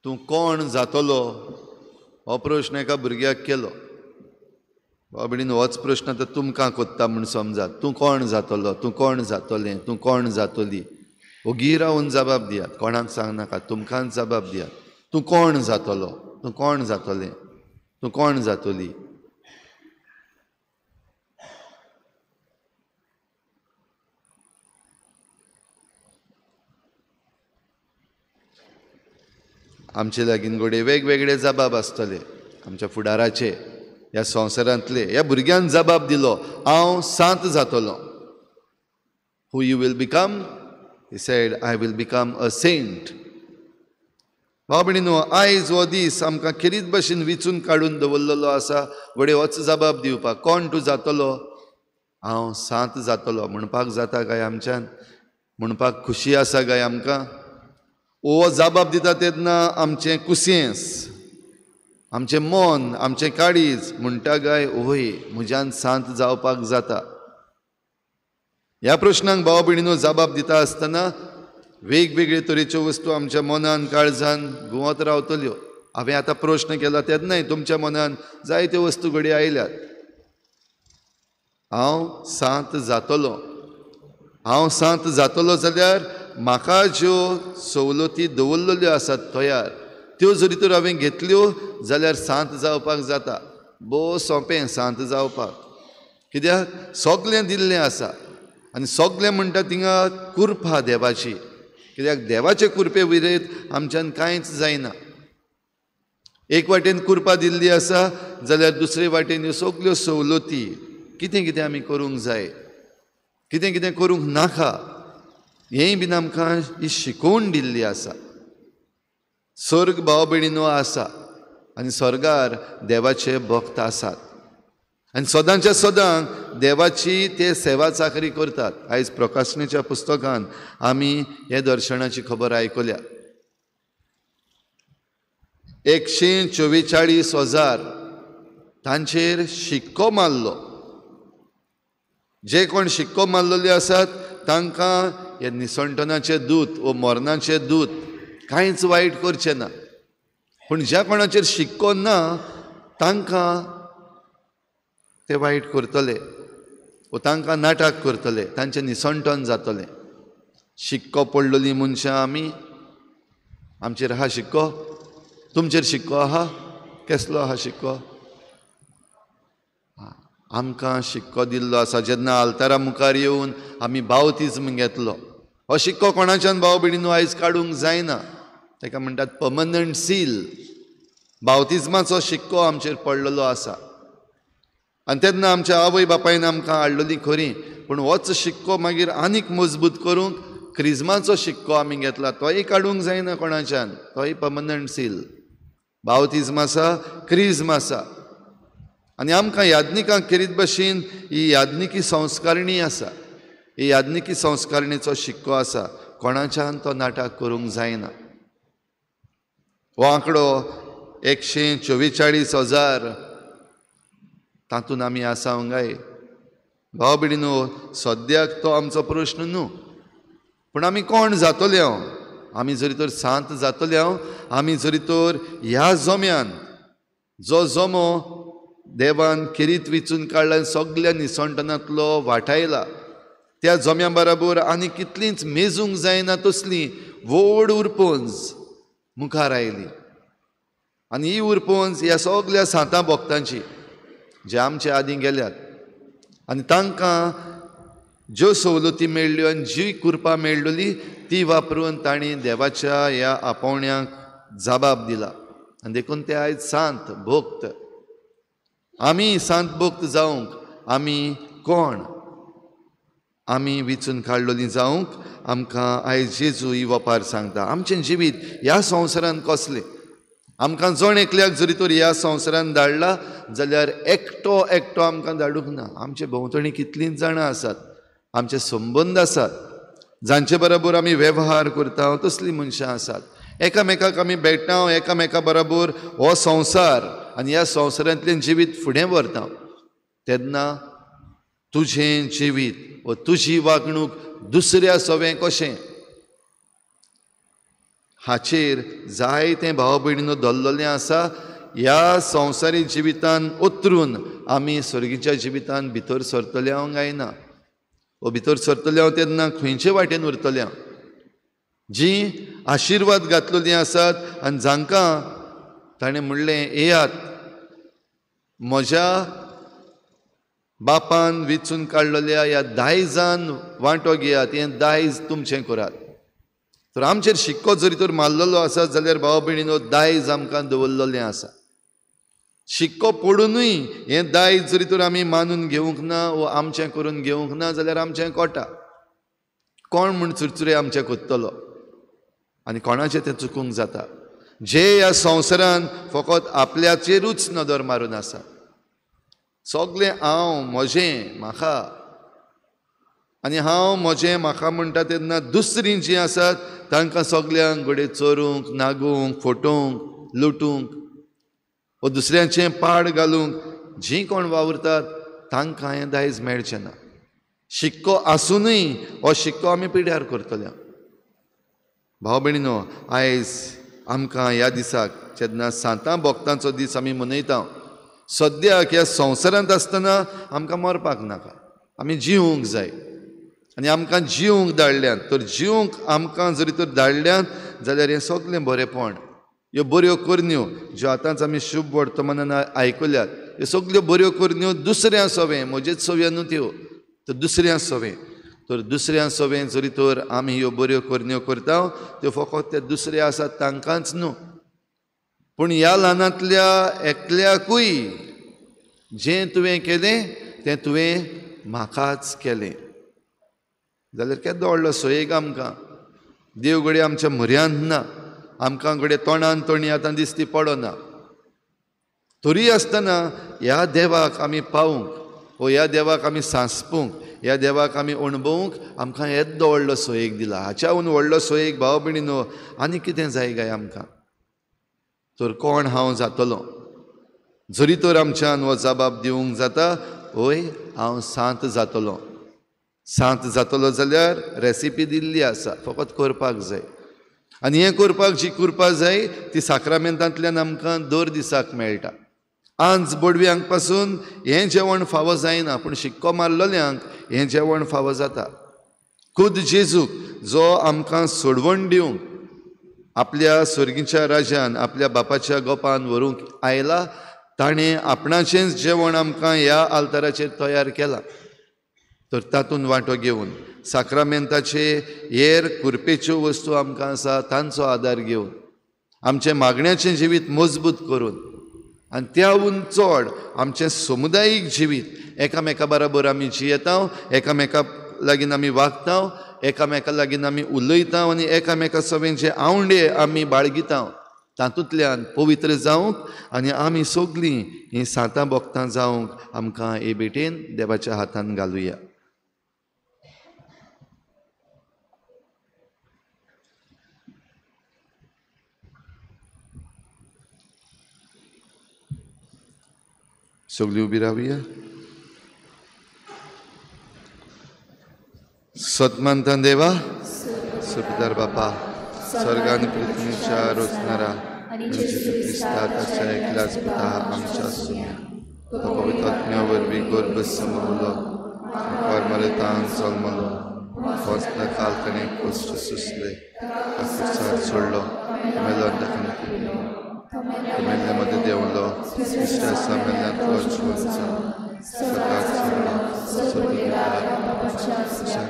तूं कोण जातलो हो प्रश्न एका भुरग्याक केलो. बाबडीन होच प्रश्न आतां तुमकां कोत्ता म्हूण समजात. तूं कोण जातलो, तूं कोण जातलें, तूं कोण जातली? ओगी रावन जबाब दियात, कोणाक सांगनाका, तुमकांच जबाब दियात. तूं कोण जातलो, तूं कोण जातलें, तूं कोण जातली? आमचे लागीं घडये वेगवेगळे जबाब आसतले आमच्या फुडाराचे, ह्या संवसारांतले. ह्या भुरग्यान जबाब दिलो, हांव सांत जातलो. Who you will become? He said, I will become a saint. भाव भयणीनो, आयज हो दीस आमकां खेरीत भशेन विचून काडून दवरलेलो आसा घडये होच जबाब दिवपाक. कोण तूं जातलो? हांव सांत जातलो म्हणपाक जाता काय आमच्यान? म्हणपाक खुशी आसा काय आमकां? हो जबाब दिता तेन्ना आमचें कुसियेंस, आमचें मन, आमचें काळीज म्हणटा काय ओय म्हज्यान सांत जावपाक जाता? ह्या प्रश्नांक भाव भयणीनो जबाब दिता आसतना वेगवेगळे तरेच्यो वस्तू आमच्या मनान काळजान घुंवत रावतल्यो. हांवें आतां प्रश्न केला तेन्नाय तुमच्या मनान जायत्यो वस्तू घडये आयल्यात. हांव सांत जातलो, हांव सांत जातलो जाल्यार म्हाका ज्यो सवलती दवरलेल्यो आसात तयार त्यो जरी तर हांवें घेतल्यो जाल्यार सांत जावपाक जाता. भोव सोंपें सांत जावपाक, कित्याक सगळें दिल्लें आसा. आनी सगळें म्हणटा थिंगा कुरपा देवाची, कित्याक देवाचे कुरपे विरयत आमच्यान कांयच जायना. एक वाटेन कुरपा दिल्ली आसा जाल्यार दुसरे वाटेन ह्यो सगळ्यो सवलती, कितें कितें आमी करूंक जाय, कितें कितें करूंक नाका, हेंय बीन आमकां ही शिकोवण दिल्ली आसा. स्वर्ग भाव भयणीनो आसा आनी स्वर्गार देवाचे भक्त आसात आनी सदांच्या सदांक देवाची ते सेवा चाकरी करतात. आयज प्रकाशनेच्या पुस्तकान आमी हे दर्शनाची खबर आयकल्या. 144,000 तांचेर शिक्को मारलो. जे कोण शिक्को मारलेले आसात तांकां हे निसणटनाचे दूत वो मरणाचे दूत कांयच वायट करचें ना. पूण ज्या कोणाचेर शिक्को ना तांकां ते वायट करतले वो तांकां नाटक करतले, तांचें निसणटन जातलें. शिक्को पडलेली मनशां आमी, आमचेर आहा शिक्को? तुमचेर शिक्को आहा? केसलो आहा शिक्को? आमकां शिक्को दिल्लो आसा जेन्ना आल्तारा मुखार येवन आमी बावतिज्म घेतलो. हो शिक्को कोणाच्यान भाव भयणीनो आयज काडूंक जायना. ताका म्हणटात पर्मनंट सील. बावतिज्माचो शिक्को आमचेर पडलेलो आसा आनी तेन्ना आमच्या आवय बापायन आमकां हाडलेली खरी, पूण होच शिक्को मागीर आनीक मजबूत करूंक क्रिज्माचो शिक्को आमी घेतला, तोय काडूंक जायना कोणाच्यान, तोय पर्मनंट सील. बावतिज्म आसा, क्रिज्म आसा. आनी आमकां याज्ञिकांक खेरीत भशेन ही याज्ञिकी संस्कारणी आसा. ही याज्ञिकी संस्कारणीचो शिक्को आसा, कोणाच्यान तो नाटक करूंक जायना. हो आंकडो 144,000 तातूंत आमी आसा गाय. भाव भयणीनो, सद्याक तो आमचो प्रश्न न्हू, पूण आमी कोण जातले? हांव आमी जरी तर सांत जातले, हांव आमी जरी तर ह्या जम्यान जो जमो देवान खेरीत विचून काडला, सगल्या निसणटनांतलो वाटायला, त्या जम्या बराबर आनी कितलींच मेजूंक जायना तसली व्हड उरपंज मुखार आयली. आनी ही उरपंज ह्या सगल्या सांतां भक्तांची जे आमचे आदीं गेल्यात आनी तांकां ज्यो सवलती मेळ्ळ्यो आनी जी कृपा मेळ्ळी ती वापरून तांणी देवाच्या ह्या आपोवण्याक जबाब दिला आनी देखून ते आयज सांत भक्त. आमी सांत भक्त जावंक आमी कोण? आमी विचून काडलोली जावंक आमकां आयज जेजू ही वपार सांगता. आमचें जिवीत ह्या संवसारान कसलें? आमकां जण एकल्याक जरी तर ह्या संवसारान धाडला जाल्यार एकटो एकटो आमकां धाडूंक ना. आमचे भोंवतणी कितलींच जाणां आसात, आमचे संबंद आसात, जांचे बरोबर आमी वेव्हार करता तसलीं मनशां आसात. एकामेकाक आमी भेटता, एकामेका बरोबर हो संवसार आनी ह्या संवसारांतल्यान जिवीत फुडें व्हरता. तेन्ना तुजें जिवीत व तुजी वागणूक दुसऱ्या सवें कशें हाचेर जायतें भाव भयणीनो धरलेलें आसा. ह्या संवसारी जिवितान उतरून आमी सर्गीच्या जिवितान भितर सरतले हांव काय ना? वो भितर सरतले हांव तेन्ना खंयचे वाटेन उरतले हांव? जी आशिर्वाद घातलेलीं आसात आनी जांकां ताणें म्हणलें येयात म्हज्या बापान विचून काडलेल्या ह्या दायजान वांटो घेयात, हें दायज तुमचें करात. तर आमचेर शिक्को जरी तर मारलेलो आसा जाल्यार भाव भयणीनो दायज आमकां दवरलेलें आसा. शिक्को पडुनूय हें दायज जरी तर आमी मानून घेवंक ना वो आमचें करून घेवंक ना जाल्यार आमचें कोटा कोण म्हूण चुरचुरे आमचें कोत्तलो आनी कोणाचें तें चुकूंक जाता. जे ह्या संवसारान फकत आपल्याचेरूच नदर मारून आसा, सगलें हांव म्हजें म्हाका आनी हांव म्हजें म्हाका म्हणटा तेन्ना दुसरीं जीं आसात तांकां सगल्यांक घडये चोरूंक, नागूंक, फटोवंक, लुटूंक वो दुसऱ्यांचें पाड घालूंक जीं कोण वावुरतात तांकां हें दायज मेळचें ना. शिक्को आसुनूय हो शिक्को आमी पिड्यार करतले. भाव भयणीनो, आयज आमकां ह्या दिसाक जेन्ना सांतां भक्तांचो दीस आमी मनयता, सद्याक ह्या संवसारांत आसतना आमकां मरपाक नाका, आमी जिवूंक जाय आनी आमकां जिवूंक धाडल्यात. तर जिवूंक आमकां जरी तर धाडल्यात जाल्यार हें सगलें बरेंपण, ह्यो बऱ्यो करण्यो ज्यो आतांच आमी शुभ वर्तमानान आयकल्यात, ह्यो सगल्यो बऱ्यो करण्यो दुसऱ्या सवें, म्हजेच सव्या न्हू त्यो, तर दुसऱ्या सवें. तर दुसऱ्या सवें जरी तर आमी ह्यो बऱ्यो करण्यो करता त्यो फकत ते दुसरे आसात तांकांच न्हू, पूण ह्या ल्हानांतल्या एकल्याकूय जें तुवें केलें तें तुवें म्हाकाच केलें जाल्यार केदो व्हडलो सोयेक आमकां. देव घडये आमच्या म्हऱ्यांत ना, आमकां घडये तोंडान तोणी आतां दिसती पडना, तरी आसतना ह्या देवाक आमी पावूंक वो ह्या देवाक आमी सांसपूंक, ह्या देवाक आमी अणभवूंक आमकां येदो व्हडलो सोयेक दिला. हाच्याहून व्हडलो सोयेक भाव भयणीनो आनी कितें जाय काय आमकां? तर कोण हांव जातलो? जरी तर आमच्यान हो जबाब दिवंक जाता, हय हांव सांत जातलो. सांत जातलो जाल्यार रेसिपी दिल्ली आसा, फकत करपाक जाय. आनी हें करपाक जी कृपा जाय ती साक्रामेंतांतल्यान आमकां दर दिसाक मेळटा. आंज बोडव्यांक पासून हें जेवण फावो जायना, पूण शिक्को मारलेल्यांक हें जेवण फावो जाता. खुद जेजूक जो आमकां सोडवण दिवंक आपल्या सर्गीच्या राज्यान आपल्या बापाच्या गोपान व्हरूंक आयला, ताणें आपणाचेंच जेवण आमकां ह्या आल्ताराचेर तयार केलां. तर तातूंत वांटो घेवन साक्रामेंताचे हेर कुरपेच्यो वस्तू आमकां आसा तांचो आदार घेवन आमचें मागण्याचें जिवीत मजबूत करून आनी त्याहून चड आमचें समुदायीक जिवीत एकामेका बराबर आमी जियेता, एकामेका लागीं आमी वागता, एकामेका लागीं आमी उलयता आनी एकामेका सवें जे आवंडे आमी बाळगिता तातूंतल्यान पवित्र जावंक आनी आमी सगलीं हीं सांतां भक्तां जावंक आमकां हे भेटेन देवाच्या हातान घालुया. सगळीं उबी रावया. सतमानतान देवा, सुपदार बापा, स्वर्ग आनी पृथ्वीच्या रचणारा आनी जेजू क्रिस्ता ताच्या एकल्याच पुता आमच्या सुम्या, तो पवित्र आत्म्या वरवीं गर्भ समवलो, मुखार मरतान जल्मलो, वचना काल ताणें कश्ट सोंसले, ताका सोडलो, मेलो आनी ताका पुरलो, मेल्ल्या मदें देंवलो, तिसऱ्या मेल्ल्यांतलो जिवन जालो, स्वर्गाक चडलो, स्वर्गदूतार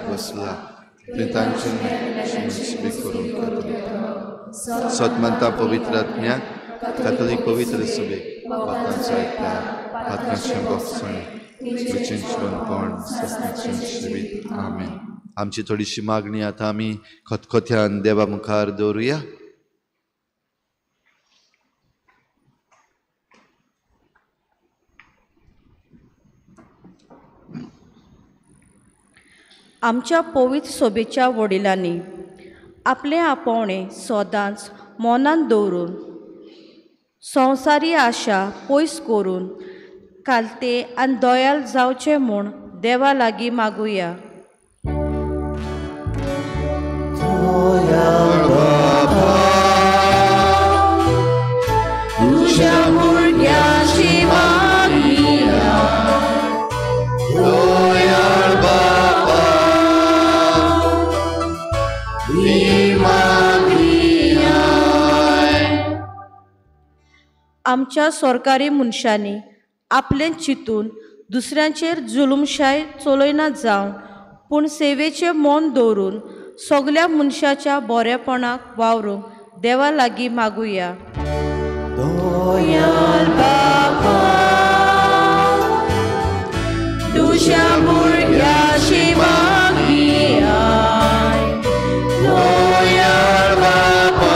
बसला, प्रेतांची करूंक येतलो. सतमानता पवित्र आत्म्याक, कातोलीक पवित्र सभेक, बापांचो एकठांय, आत्म्याचें भोगसण, तुजें जिवनपण, सस्नाचें जिवीत. आमेन. आमची थोडीशी मागणी आतां आमी खतखत्यान देवा मुखार दवरुया. आमच्या पवित्र सोबेच्या वडिलांनी आपलें आपोवणें सदांच मनांत दवरून संवसारी आशा पयस करून कालते आनी दयाल जावचें म्हूण देवा लागीं मागुया. तुज्या भुरग्याची मागुया, दयाळ बाबा, आमच्या सरकारी मनशांनी आपलें चिंतून दुसऱ्यांचेर जुलूमशाय चलयना जावन पूण सेवेचें मन दवरून सगल्या मनशाच्या बरेपणाक वावरूंक देवा लागीं मागुया. दयाळ बाबा, तुज्या भुरग्याची मागुया, दयाळ बाबा,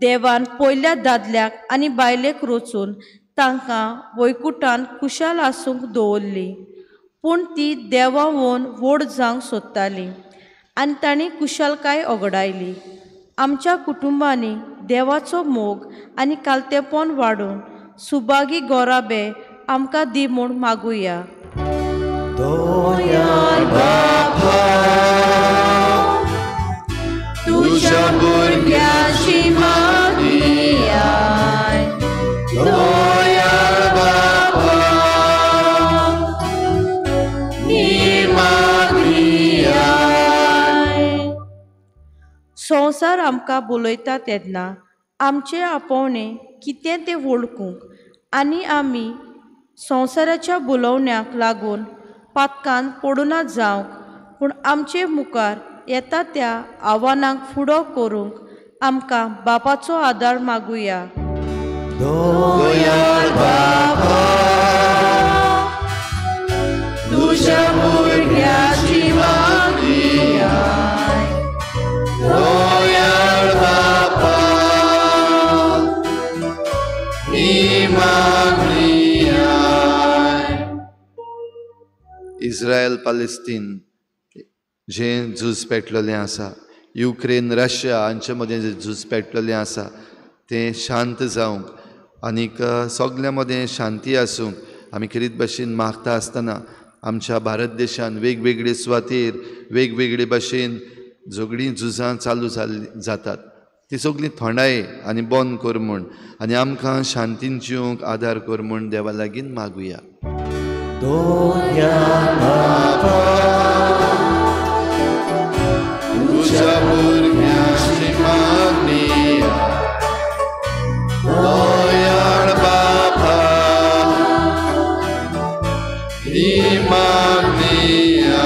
देवान पयल्या दादल्याक आनी बायलेक रचून तांकां वैकुटान खुशाल आसूंक दवरली, पूण ती देवा वोन व्हड जावंक सोदताली आनी तांणी कुशालकाय ओगडायली. आमच्या कुटुंबांनी देवाचो मोग आनी कालतेपण वाडोवन सुभागी गोराबे आमकां दी म्हूण मागुया. दयाळ बाबा, तुज्या भुरग्याची मागुया, दयाळ बाबा, मागुया. संवसार आमकां बोलयता तेन्ना आमचें आपोवणें कितें तें वळखूंक आनी आमी संवसाराच्या बोलोवण्याक लागून पातकान पडुना जावंक, पूण आमचे मुखार येता त्या आव्हानांक फुडो करूंक आमकां बापाचो आदार मागुया. दयाळ बाबा, तुज्या भुरग्याची मागुया, दयाळ बाबा, मागुया. इस्रायल पॅलेस्टीन जें झूज पेटलेलें आसा, युक्रेन रशिया हांचे मदें जें झूज पेटलेलें आसा तें शांत जावंक आनीक सगल्यां मदें शांती आसूंक आमी खेरीत भाशेन मागता आसतना आमच्या भारत देशान वेगवेगळे सुवातेर वेगवेगळे भाशेन झगडीं झुजां चालू जाल्लीं जातात ती सगळीं थोंडाय आनी बंद कर म्हूण आनी आमकां शांतीन जिवंक आदार कर म्हूण देवा लागीं मागुया. दयाळ बाबा, तुज्या भुरग्याची मागुया, दयाळ बाबा, मागुया.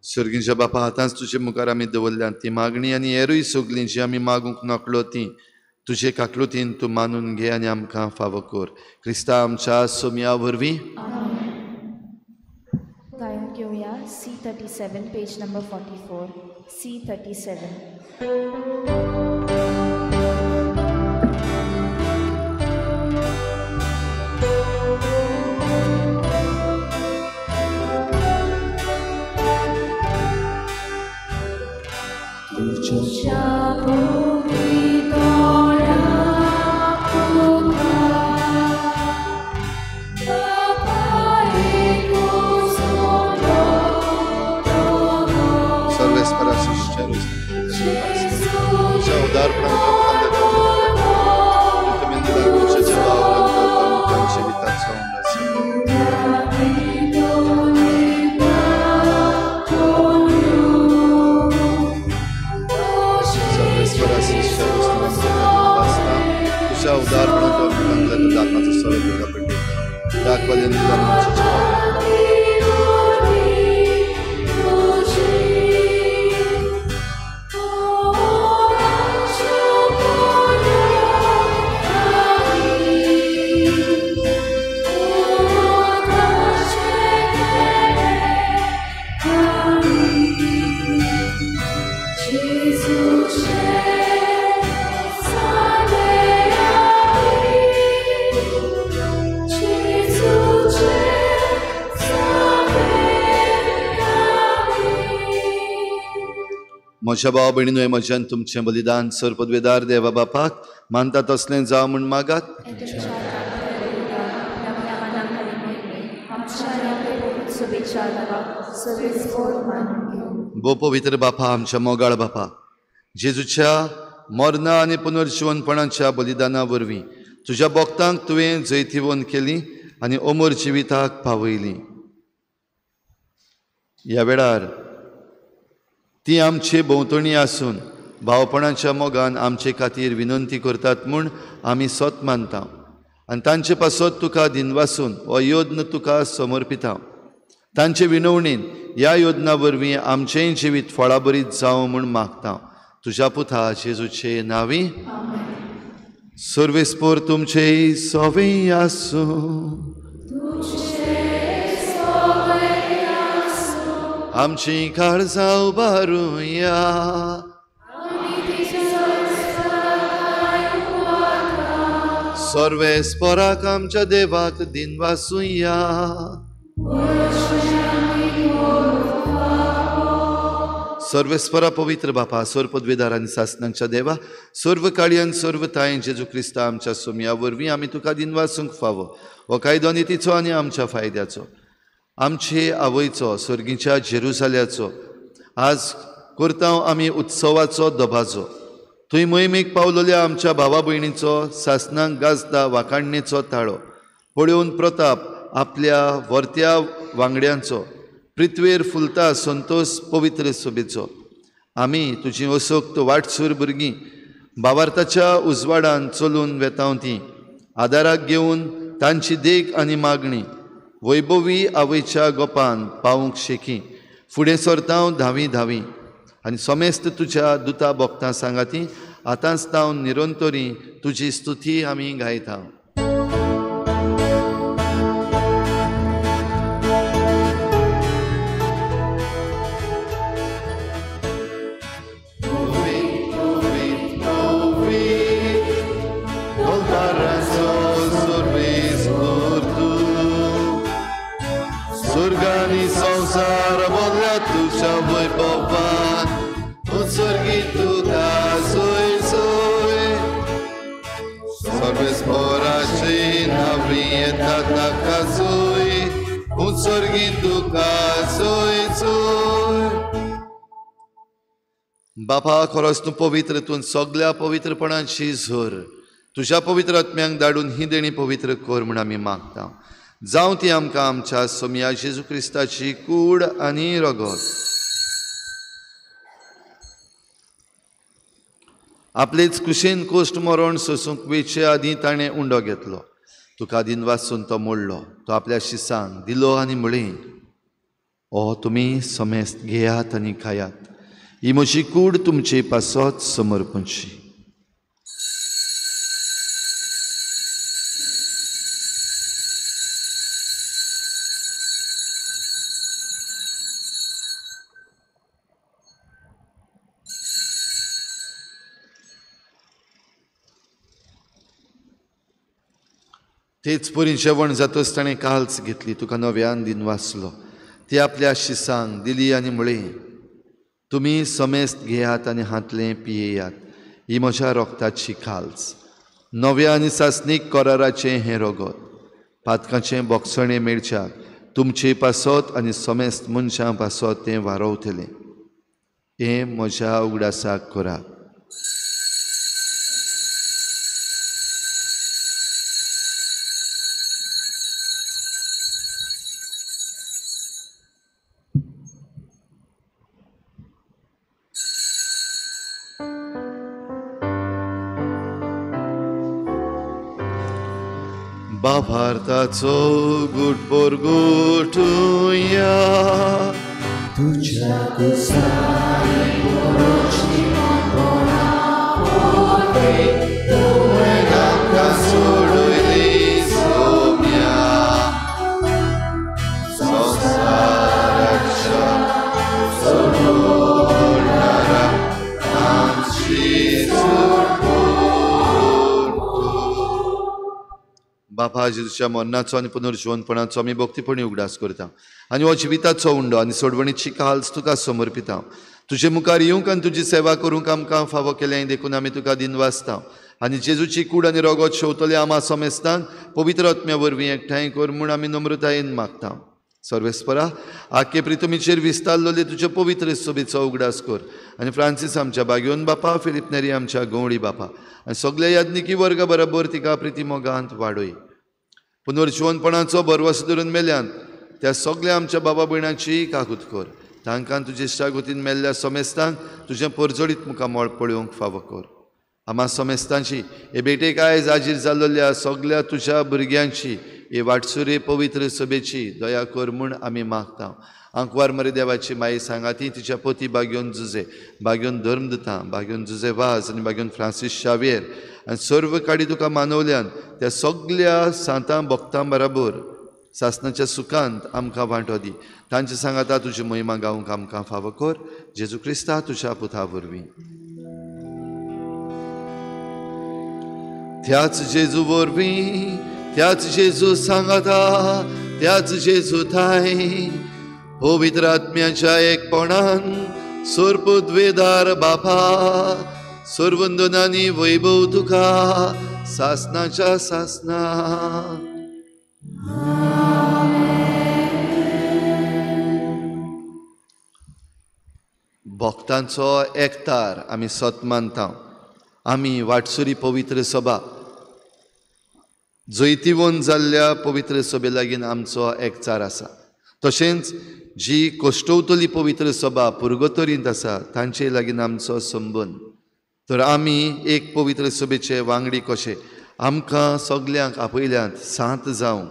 सर्गीच्या बापा, आतांच तुजे मुखार आमी दवरल्या ती मागणी आनी हेरूय सगळीं जी आमी मागूंक नकळो ती तुजे काकलुतीन तूं मानून घे आनी आमकां फावो कर. क्रिस्ता आमच्या सोम्या वरवीं. गायन घेवया C37 page number 44. C37. तुझ्या उदारपणान तुझ्या उदारपणान दाखवाचो सगळें तुका पेटयता दाखवाल्यान म्हज्या भाव भयणीनो हें म्हज्यान तुमचें बलिदान सर पदवेदार देवा बापाक मानता तसलें जावं म्हूण मागात. भो पवित्र बापा, आमच्या मोगाळ बापा, जेजूच्या मरणा आनी पुनर्जिवनपणाच्या बलिदाना वरवीं तुज्या भक्तांक तुवें जैतिवंत केली आनी अमर जिविताक पावयली. ह्या वेळार ती आमचे भोंवतणी आसून भावपणाच्या मोगान आमचे खातीर विनंती करतात म्हूण आमी सत मानता आनी तांचे पासत तुका दिनवासून हो यत्न तुका समर्पिता. तांचे विनवणीन ह्या योजना वरवीं आमचेंय जिवीत फळाबरीत जावं म्हूण मागता. तुज्या पुता जेजूचे नांवी. सर्वेस्पोर तुमचेय सवें आसूं. आमची काळजां उबारुया. सर्वेस्पोराक आमच्या देवाक दिनवासुया. सर्वेस्परा पवित्र बापा, सर्व पदवेदार आनी सासनांच्या देवा, सर्व काळयान सर्व तायन जेजू क्रिस्ता आमच्या सोमया वरवीं आमी तुका दिनवासूंक फावो. हो कायदो नितीचो आनी आमच्या फायद्याचो, आमचे आवयचो सर्गीच्या जेरुजाल्याचो आज करता आमी उत्सवाचो दबाजो. थंय मोहिमेक पावलोल्या आमच्या भावा भयणीचो सासनांक गाजता वाखाणणेचो ताळो पळोवन प्रताप आपल्या वर्त्या वांगड्यांचो पृथ्वेर फुलता संतोष पवित्र सोबेचो. आमी तुजी असक्त वाटसूर भुरगीं भावार्थाच्या उजवाडान चलून वेताव ती आदाराक घेवन तांची देख आनी मागणी वैभवी आवयच्या गोपान पावूंक शेकी फुडें सरतांव धावी धावी आनी समेस्त तुज्या दुता भोगतां सांगाती आतांच तावन निरंतरी तुजी स्तुती आमी गायता. बापा, खरोच तूं पवित्र, तूं सगल्या पवित्रपणाची झर तुज्या पवित्र आत्म्यांक धाडून ही देणी पवित्र कर म्हूण आमी मागता. जावं ती आमकां आमच्या सोमया जेजू क्रिस्ताची कूड आनी रगत. आपलेच कुशेन कोश्ट मरण सोसूंक वेचे आदीं ताणें उंडो घेतलो. तुका दिनवासून तो मोडलो, तो आपल्या शिसांक दिलो आनी म्हळें, ओ तुमी समेस्त घेयात आनी खायात, ही म्हजी कूड तुमचे पासत समर्पणची. तेच परी जेवण जातच ताणें काल्स घेतली, तुका नव्यान दिनवासलो, ती आपल्या शिसांक दिली आनी म्हळें, तुमी समेस्त घेयात आनी हांतलें पियेयात, ही म्हज्या रोगताची खाल्स, नव्या आनी सासणीक कराराचें हें रगत, पातकाचें बोगसणें मेळच्याक तुमचे पासत आनी समेस्त मनशां पासत तें वारोवतलें. हें म्हज्या उगडासाक करा. बाभारताचो गुटपोर गुटुया तुझ्या कुसानी पोरोची पोरा पोरे तुवें आमकां सोडयली सोम्या संवसाराच्या सोडणारा आमची बापा जेजूच्या मरणाचो आनी पुनर्जिवनपणाचो आमी भक्तीपणी उगडास करता आनी हो जिविताचो उंडो आनी सोडवणीची काल्स तुका समर्पिता. तुजे मुखार येवंक आनी तुजी सेवा करूंक आमकां फावो केलें देखून आमी तुका दिनवासता आनी जेजूची कूड आनी रोगोत शेवतले आमा समेस्तांक पवित्र आत्म्या वरवीं एकठांय कर म्हूण आमी नम्रतायेन मागता. सर्वेस्परा आखे प्रितमीचेर विस्तारलेले तुजे पवित्र सोबेचो उगडास कर आनी फ्रांसीस आमच्या बागयोन बापा, फिलीप नेरी आमच्या गवळी बापा आनी सगल्या याज्ञिकी वर्गा बरोबर तिका प्रिती मोगांत वाडय. पुनर्जिवनपणाचो भरवसो धरून मेल्यान त्या सगल्या आमच्या बाबा भयणाची काकूत कर. तांकां तुजे इश्टागतीन मेल्ल्या समेस्तांक तुजें परजळीत मुखामळ पळोवंक फावो कर. आमा समेस्तांची हे भेटेक आयज हाजीर जाल्ल्या सगल्या तुज्या भुरग्यांची हे वाटसुरे पवित्र सभेची दया कर म्हूण आमी मागता. आंकवार मरे देवाची माई सांगाती तिच्या पती बागयोन जुजे, बागयोन धर्मदूता, बागयोन जुजे वाज आनी बागयोन फ्रांसीस शावियर आनी सर्व काडी तुका मानवल्यान त्या सगल्या सांतां भक्तां बराबर सासनाच्या सुखांत आमकां वांटो दी. तांचे सांगाता तुजी महिमा गावंक आमकां फावो कर. जेजू क्रिस्ता तुज्या पुता वरवीं. त्याच जेजू वरवीं, त्याच जेजू सांगाता, त्याच जेजू थांय पवित्र आत्म्याच्या एकपणान सोरपुद्वेदार बापा सर्वंदनानी वैभव तुका सासनाच्या सासना. भक्तांचो एकतार आमी सत मानता. आमी वाटसुरी पवित्र सभा जैतिवंत जाल्ल्या पवित्र सभे लागीं आमचो एकचार आसा. तशेंच जी कोश्टवतली पवित्र सभा पुर्गतोरींत आसा तांचे लागीं आमचो संबंद. तर आमी एक पवित्र सभेचे वांगडी कशे आमकां सगल्यांक आपयल्यांत सांत जावंक.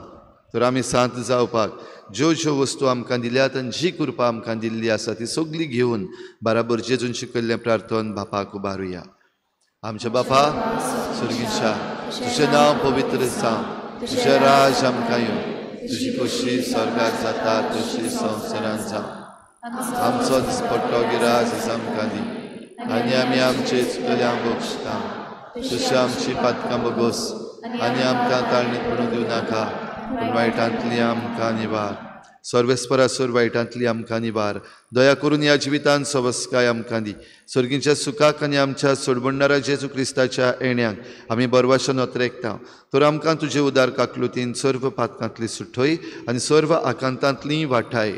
तर आमी सांत जावपाक ज्यो ज्यो वस्तू आमकां दिल्यात आनी जी कृपा आमकां दिल्ली आसा ती सगळी घेवन बराबर जेजून शिकयल्लें प्रार्थन बापाक उबारुया. आमच्या बापा स्वर्गीच्या, तुजें नांव पवित्र जावं, तुजें राज आमकां येवं, तुजी खोशी स्वर्गार जाता तशी संवसारांत जावं. आमचो दिसपट्टो गिरास आमकां दी आनी आमी आमचे चुकल्यांक बक्षता तशी आमची पातकां बगोस आनी आमकां ताळणीत पडूंक दिवं नाका, पूण वायटांतली आमकां निवार. सर्वेस्परासर वायटांतली आमकां निवार. दया करून ह्या जिवितांत सवस्काय आमकां दी. सर्गीच्या सुखाक आनी आमच्या सोडबंडारा जेजू क्रिस्ताच्या येण्याक आमी बरवाशन अत्रेकता. तर आमकां तुजे उदार काकलुतीन सर्व पातकांतली सुठय आनी सर्व आकांतांतली वाठाय.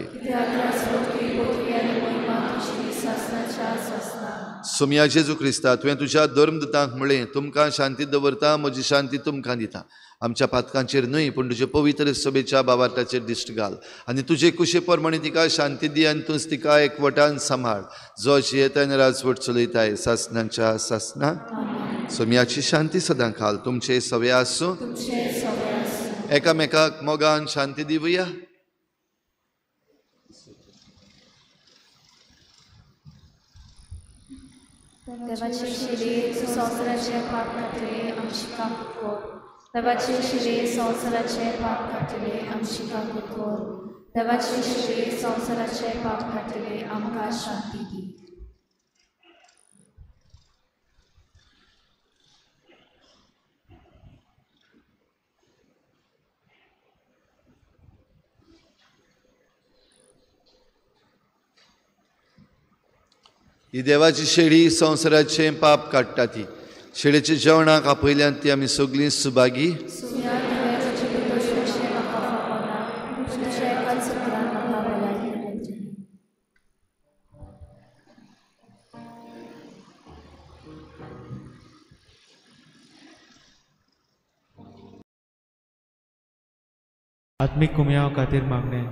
सोमया जेजू क्रिस्ता, तुवें तुज्या धर्मदूतांक म्हळें, तुमकां शांती दवरता, म्हजी शांती तुमकां दिता. आमच्या पातकांचेर न्हय पूण तुजे पवित्र सभेच्या बाबार्ताचेर दिश्ट घाल आनी तुजे कुशे प्रमाणे तिका शांती दी आनी तूंच तिका एकवटान सांबाळ, जो जियेता आनी राजवट चलयताय सासनाच्या सासना. सोमयाची शांती सदां खाल तुमचे सवे आसूं. एकामेकाक मोगान शांती दिवया. देवाचे शिरे संवसाराचे पाप काडटले आमची काकूत कर. देवाचे शिरे संवसाराचे पाप काडटले आमची काकूत कर. देवाचे शिरे संवसाराचे पाप काडटले आमकां शांती दी. ही देवाची शेळी संवसाराचें पाप काडटा. ती शेळेच्या जेवणाक आपयल्यान ती आमी सगळीं सुभागी. आत्मीक कुमयांव खातीर मागणें.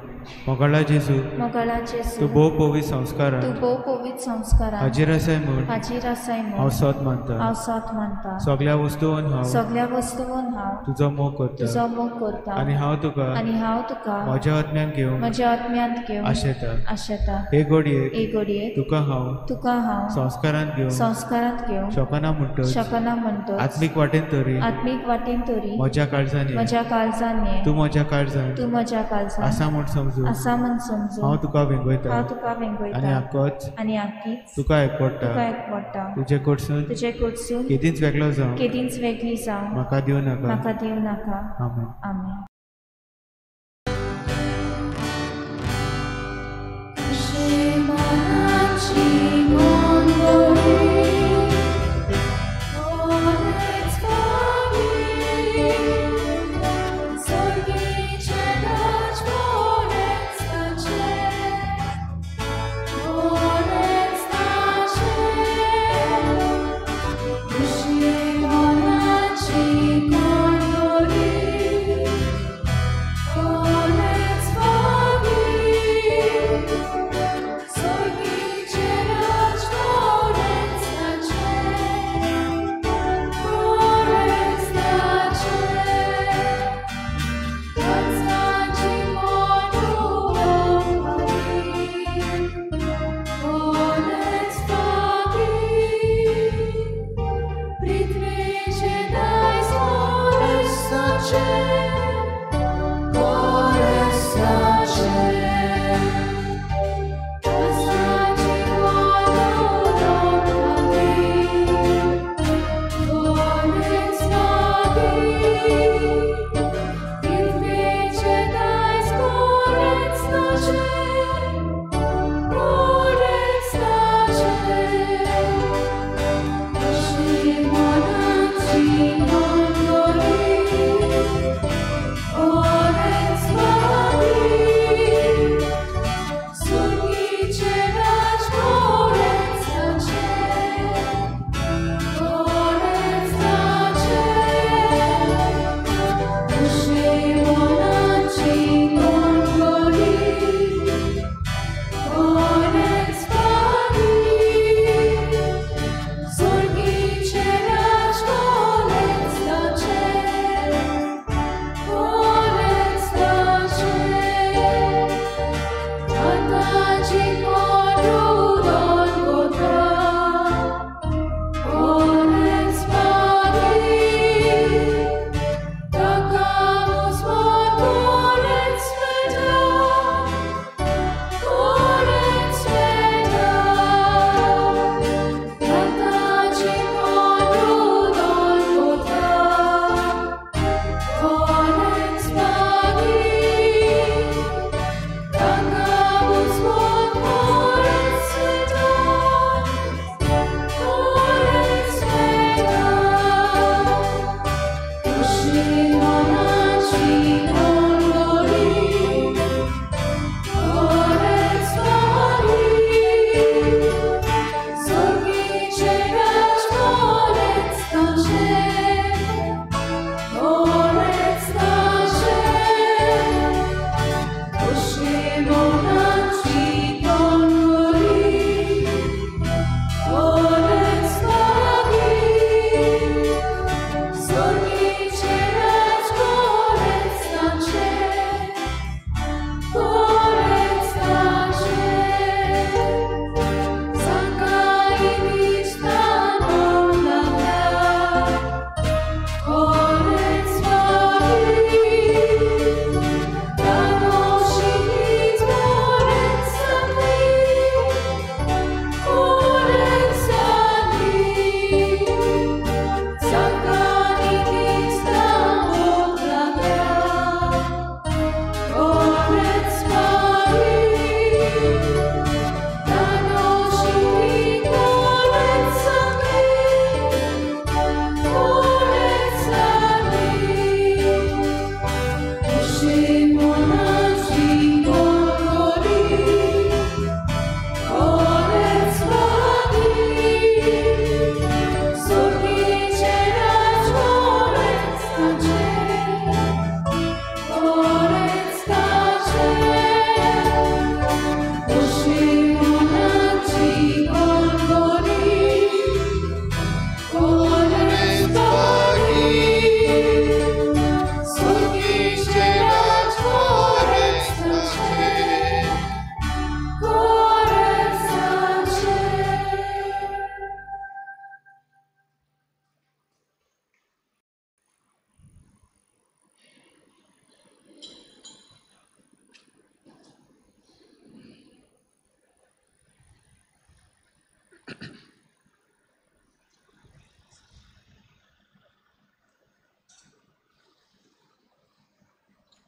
मोगाळा जेजू, मोगाळा जेजू, तूं भोव पवित्र संस्कारान, तूं भोव पवित्र संस्कारान हाजीर आसाय म्हूण, हाजीर आसाय म्हूण हांव सोत मानता, हांव सोत मानता. सगळ्या वस्तून हांव, सगळ्या वस्तून हांव तुजो मोग करता, तुजो मोग करता. आनी हांव तुका, आनी हांव तुका म्हज्या आत्म्यान घेवन, म्हज्या आत्म्यांत घेवन आशेता, आशेता. हे घडयेक, हे घडयेक तुका हांव, तुका हांव संस्कारांत घेवन, संस्कारांत घेवन शकना म्हणटच, शकना म्हणटच आत्मीक वाटेन तरी, आत्मीक वाटेन तरी म्हज्या काळजान, म्हज्या काळजान ये, तूं म्हज्या काळजान, तूं म्हज्या काळजान आसा म्हूण समजून, आसा म्हूण समजून हांव तुका वेंगयता, हांव तुका वेंगयता. आनी आकोच, आनी आकीच तुका एकवडटा, तुका एकवडटा. तुजे कडसून, तुजे कडसून केदींच वेगळो जावं, केदींच वेगळी जावं म्हाका दिवं नाका, म्हाका दिवं नाका. आमेन. आमेन. Thank you.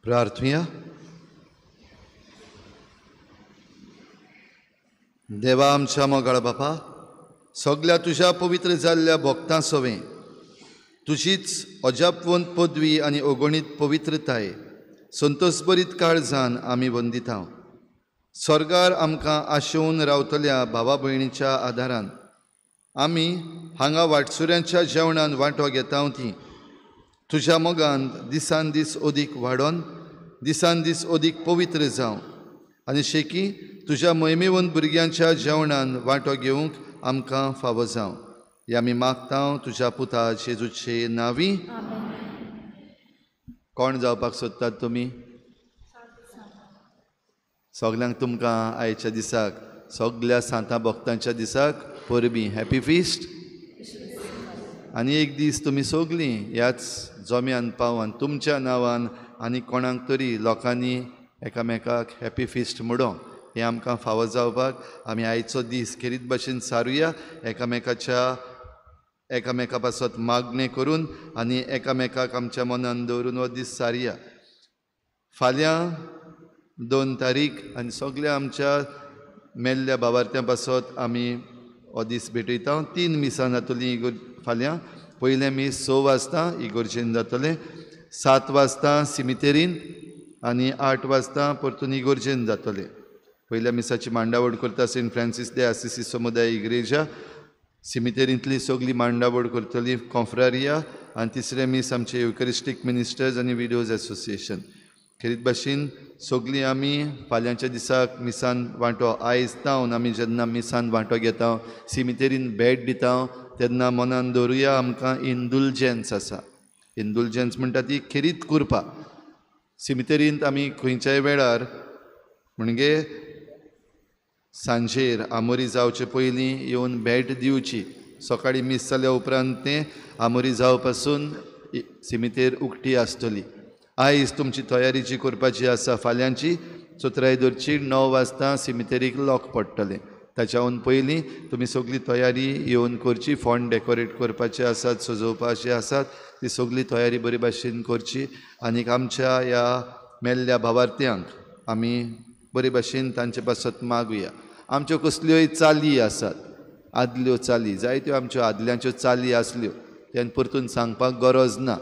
प्रार्थुया. देवा आमच्या मोगाळ बापा, सगल्या तुज्या पवित्र जाल्ल्या भक्तां सवें तुजीच अजापवंत पदवी आनी अगणीत पवित्रताय संतोषभरीत काळजान आमी वंदिता. स्वर्गार आमकां आशेवन रावतल्या भावा भयणीच्या आदारान आमी हांगा वाटसुऱ्यांच्या जेवणान वांटो घेता ती तुज्या मोगान दिसान दीस अदीक वाडोन दिसान दीस अदीक पवित्र जावं आनी शेकी तुज्या मोहिमेवंत भुरग्यांच्या जेवणान वांटो घेवंक आमकां फावो जावं. हें आमी मागता तुज्या पुता जेजूचे नांवी. कोण जावपाक सोदतात तुमी? सगल्यांक तुमकां आयच्या दिसाक, सगल्या सांतां भक्तांच्या दिसाक परबीं, हॅपी फिस्ट. आनी एक दीस तुमी सगलीं ह्याच जम्यान पावन तुमच्या नांवान आनी कोणाक तरी लोकांनी एकामेकाक हॅपी फिस्ट म्हणो, हें आमकां फावो जावपाक आमी आयचो दीस खेरीत भाशेन सारुया, एकामेकाच्या एकामेका पासत मागणें करून आनी एकामेकाक आमच्या मनान दवरून हो दीस सारुया. फाल्यां 2 तारीख आनी सगल्या आमच्या मेल्ल्या भावार्थ्यां पासत आमी हो दीस भेटयता. 3 मिसां जातलीं इगोर फाल्यां. पयलें मीस 6 वाजता इगोर्जेन जातलें, 7 वाजता सिमितेरीन आनी 8 वाजता परतून इगोर्जेन जातलें. पयल्या मिसाची मांडावळ करता सेंट फ्रांसीस दे आसिसी समुदाय इग्रेजा, सिमितेरींतली सगली मांडावळ करतली कॉन्फ्रारिया आनी तिसरें मीस आमचे युकरिस्टीक मिनिस्टर्स आनी विडोज एसोसिएशन. खेरीत भाशेन सगलीं आमी फाल्यांच्या दिसाक मिसान वांटो आयज तावन आमी जेन्ना मिसान वांटो घेता, सिमितेरीन भेट दिता तेन्ना मनान दवरुया आमकां इंडुलजन्स आसा. इंडुलजन्स म्हणटा ती खेरीत कुरपा. सिमितेरींत आमी खंयच्याय वेळार म्हणजे सांजेर आमोरी जावचे पयलीं येवन भेट दिवची. सकाळीं मीस जाल्या उपरांत तें आमोरी जाव पासून सिमितेर उक्ती आसतली. आयज तुमची तयारी जी करपाची आसा फाल्यांची चोत्राय दवरची, 9 वाजता सिमितेरीक लॉक पडटलें. ताच्याहून पयलीं तुमी सगली तयारी येवन करची. फोंड डेकोरेट करपाचे आसात, सजोवपाचे आसात, ती सगली तयारी बरी भाशेन करची आनीक आमच्या ह्या मेल्ल्या भावार्थ्यांक आमी बरे भाशेन तांचे पासत मागुया. आमच्यो कसल्योय चाली आसात, आदल्यो चाली, जायत्यो आमच्यो आदल्यांच्यो चाली आसल्यो, तें परतून सांगपाक गरज ना.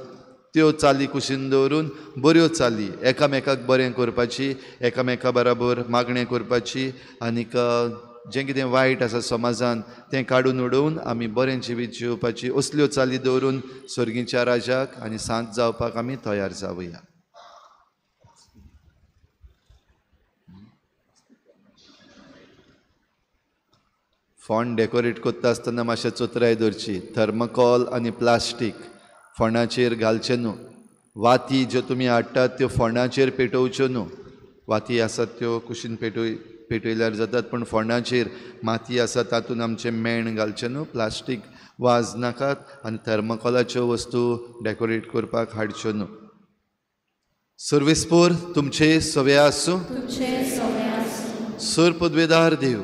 त्यो चाली कुशीन दवरून बऱ्यो चाली एकामेकाक बरें करपाची, एकामेका बराबर मागणें करपाची आनीक जें कितें वायट आसा समाजान तें काडून उडोवन आमी बरें जिवीत जिवपाची असल्यो चाली दवरून सर्गीच्या राजाक आनी सांत जावपाक आमी तयार जावया. फोंड डेकोरेट करता आसतना मातशें चोत्राय दवरची. थर्मकॉल आनी प्लास्टीक फोंडाचेर घालचें न्हू. वाती ज्यो तुमी हाडटात त्यो फोंडाचेर पेटोवच्यो न्हू. वाती आसात त्यो कुशीन पेटयल्यार जातात, पूण फोंडाचेर माती आसा तातूंत आमचें मेण घालचें न्हू. प्लास्टीक वाज नाकात आनी थर्मकॉलाच्यो वस्तू डेकोरेट करपाक हाडच्यो न्हू. सर्वेस्पोर तुमचे सवे आसूं. सर पदवेदार देव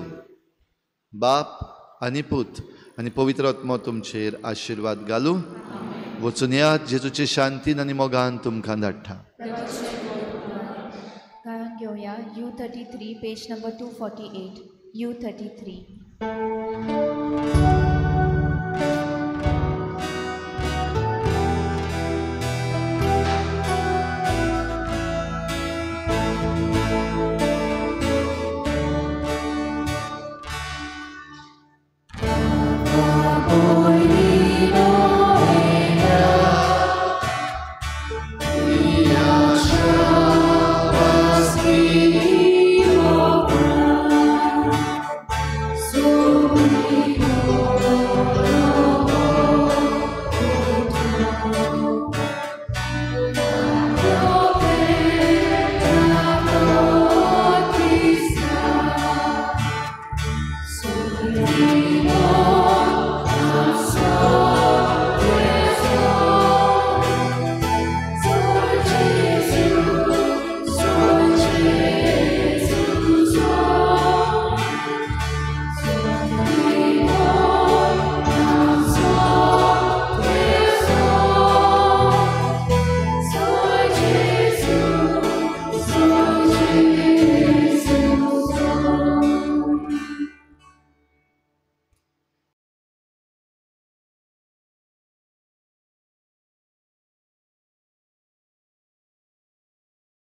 बाप आनी पूत आनी पवित्र आत्मो तुमचेर आशिर्वाद घालूं. वचून यात, जेजूचे शांतीन आनी मोगान तुमकां धाडटा. गायन घेवया U33 page number 248 U33.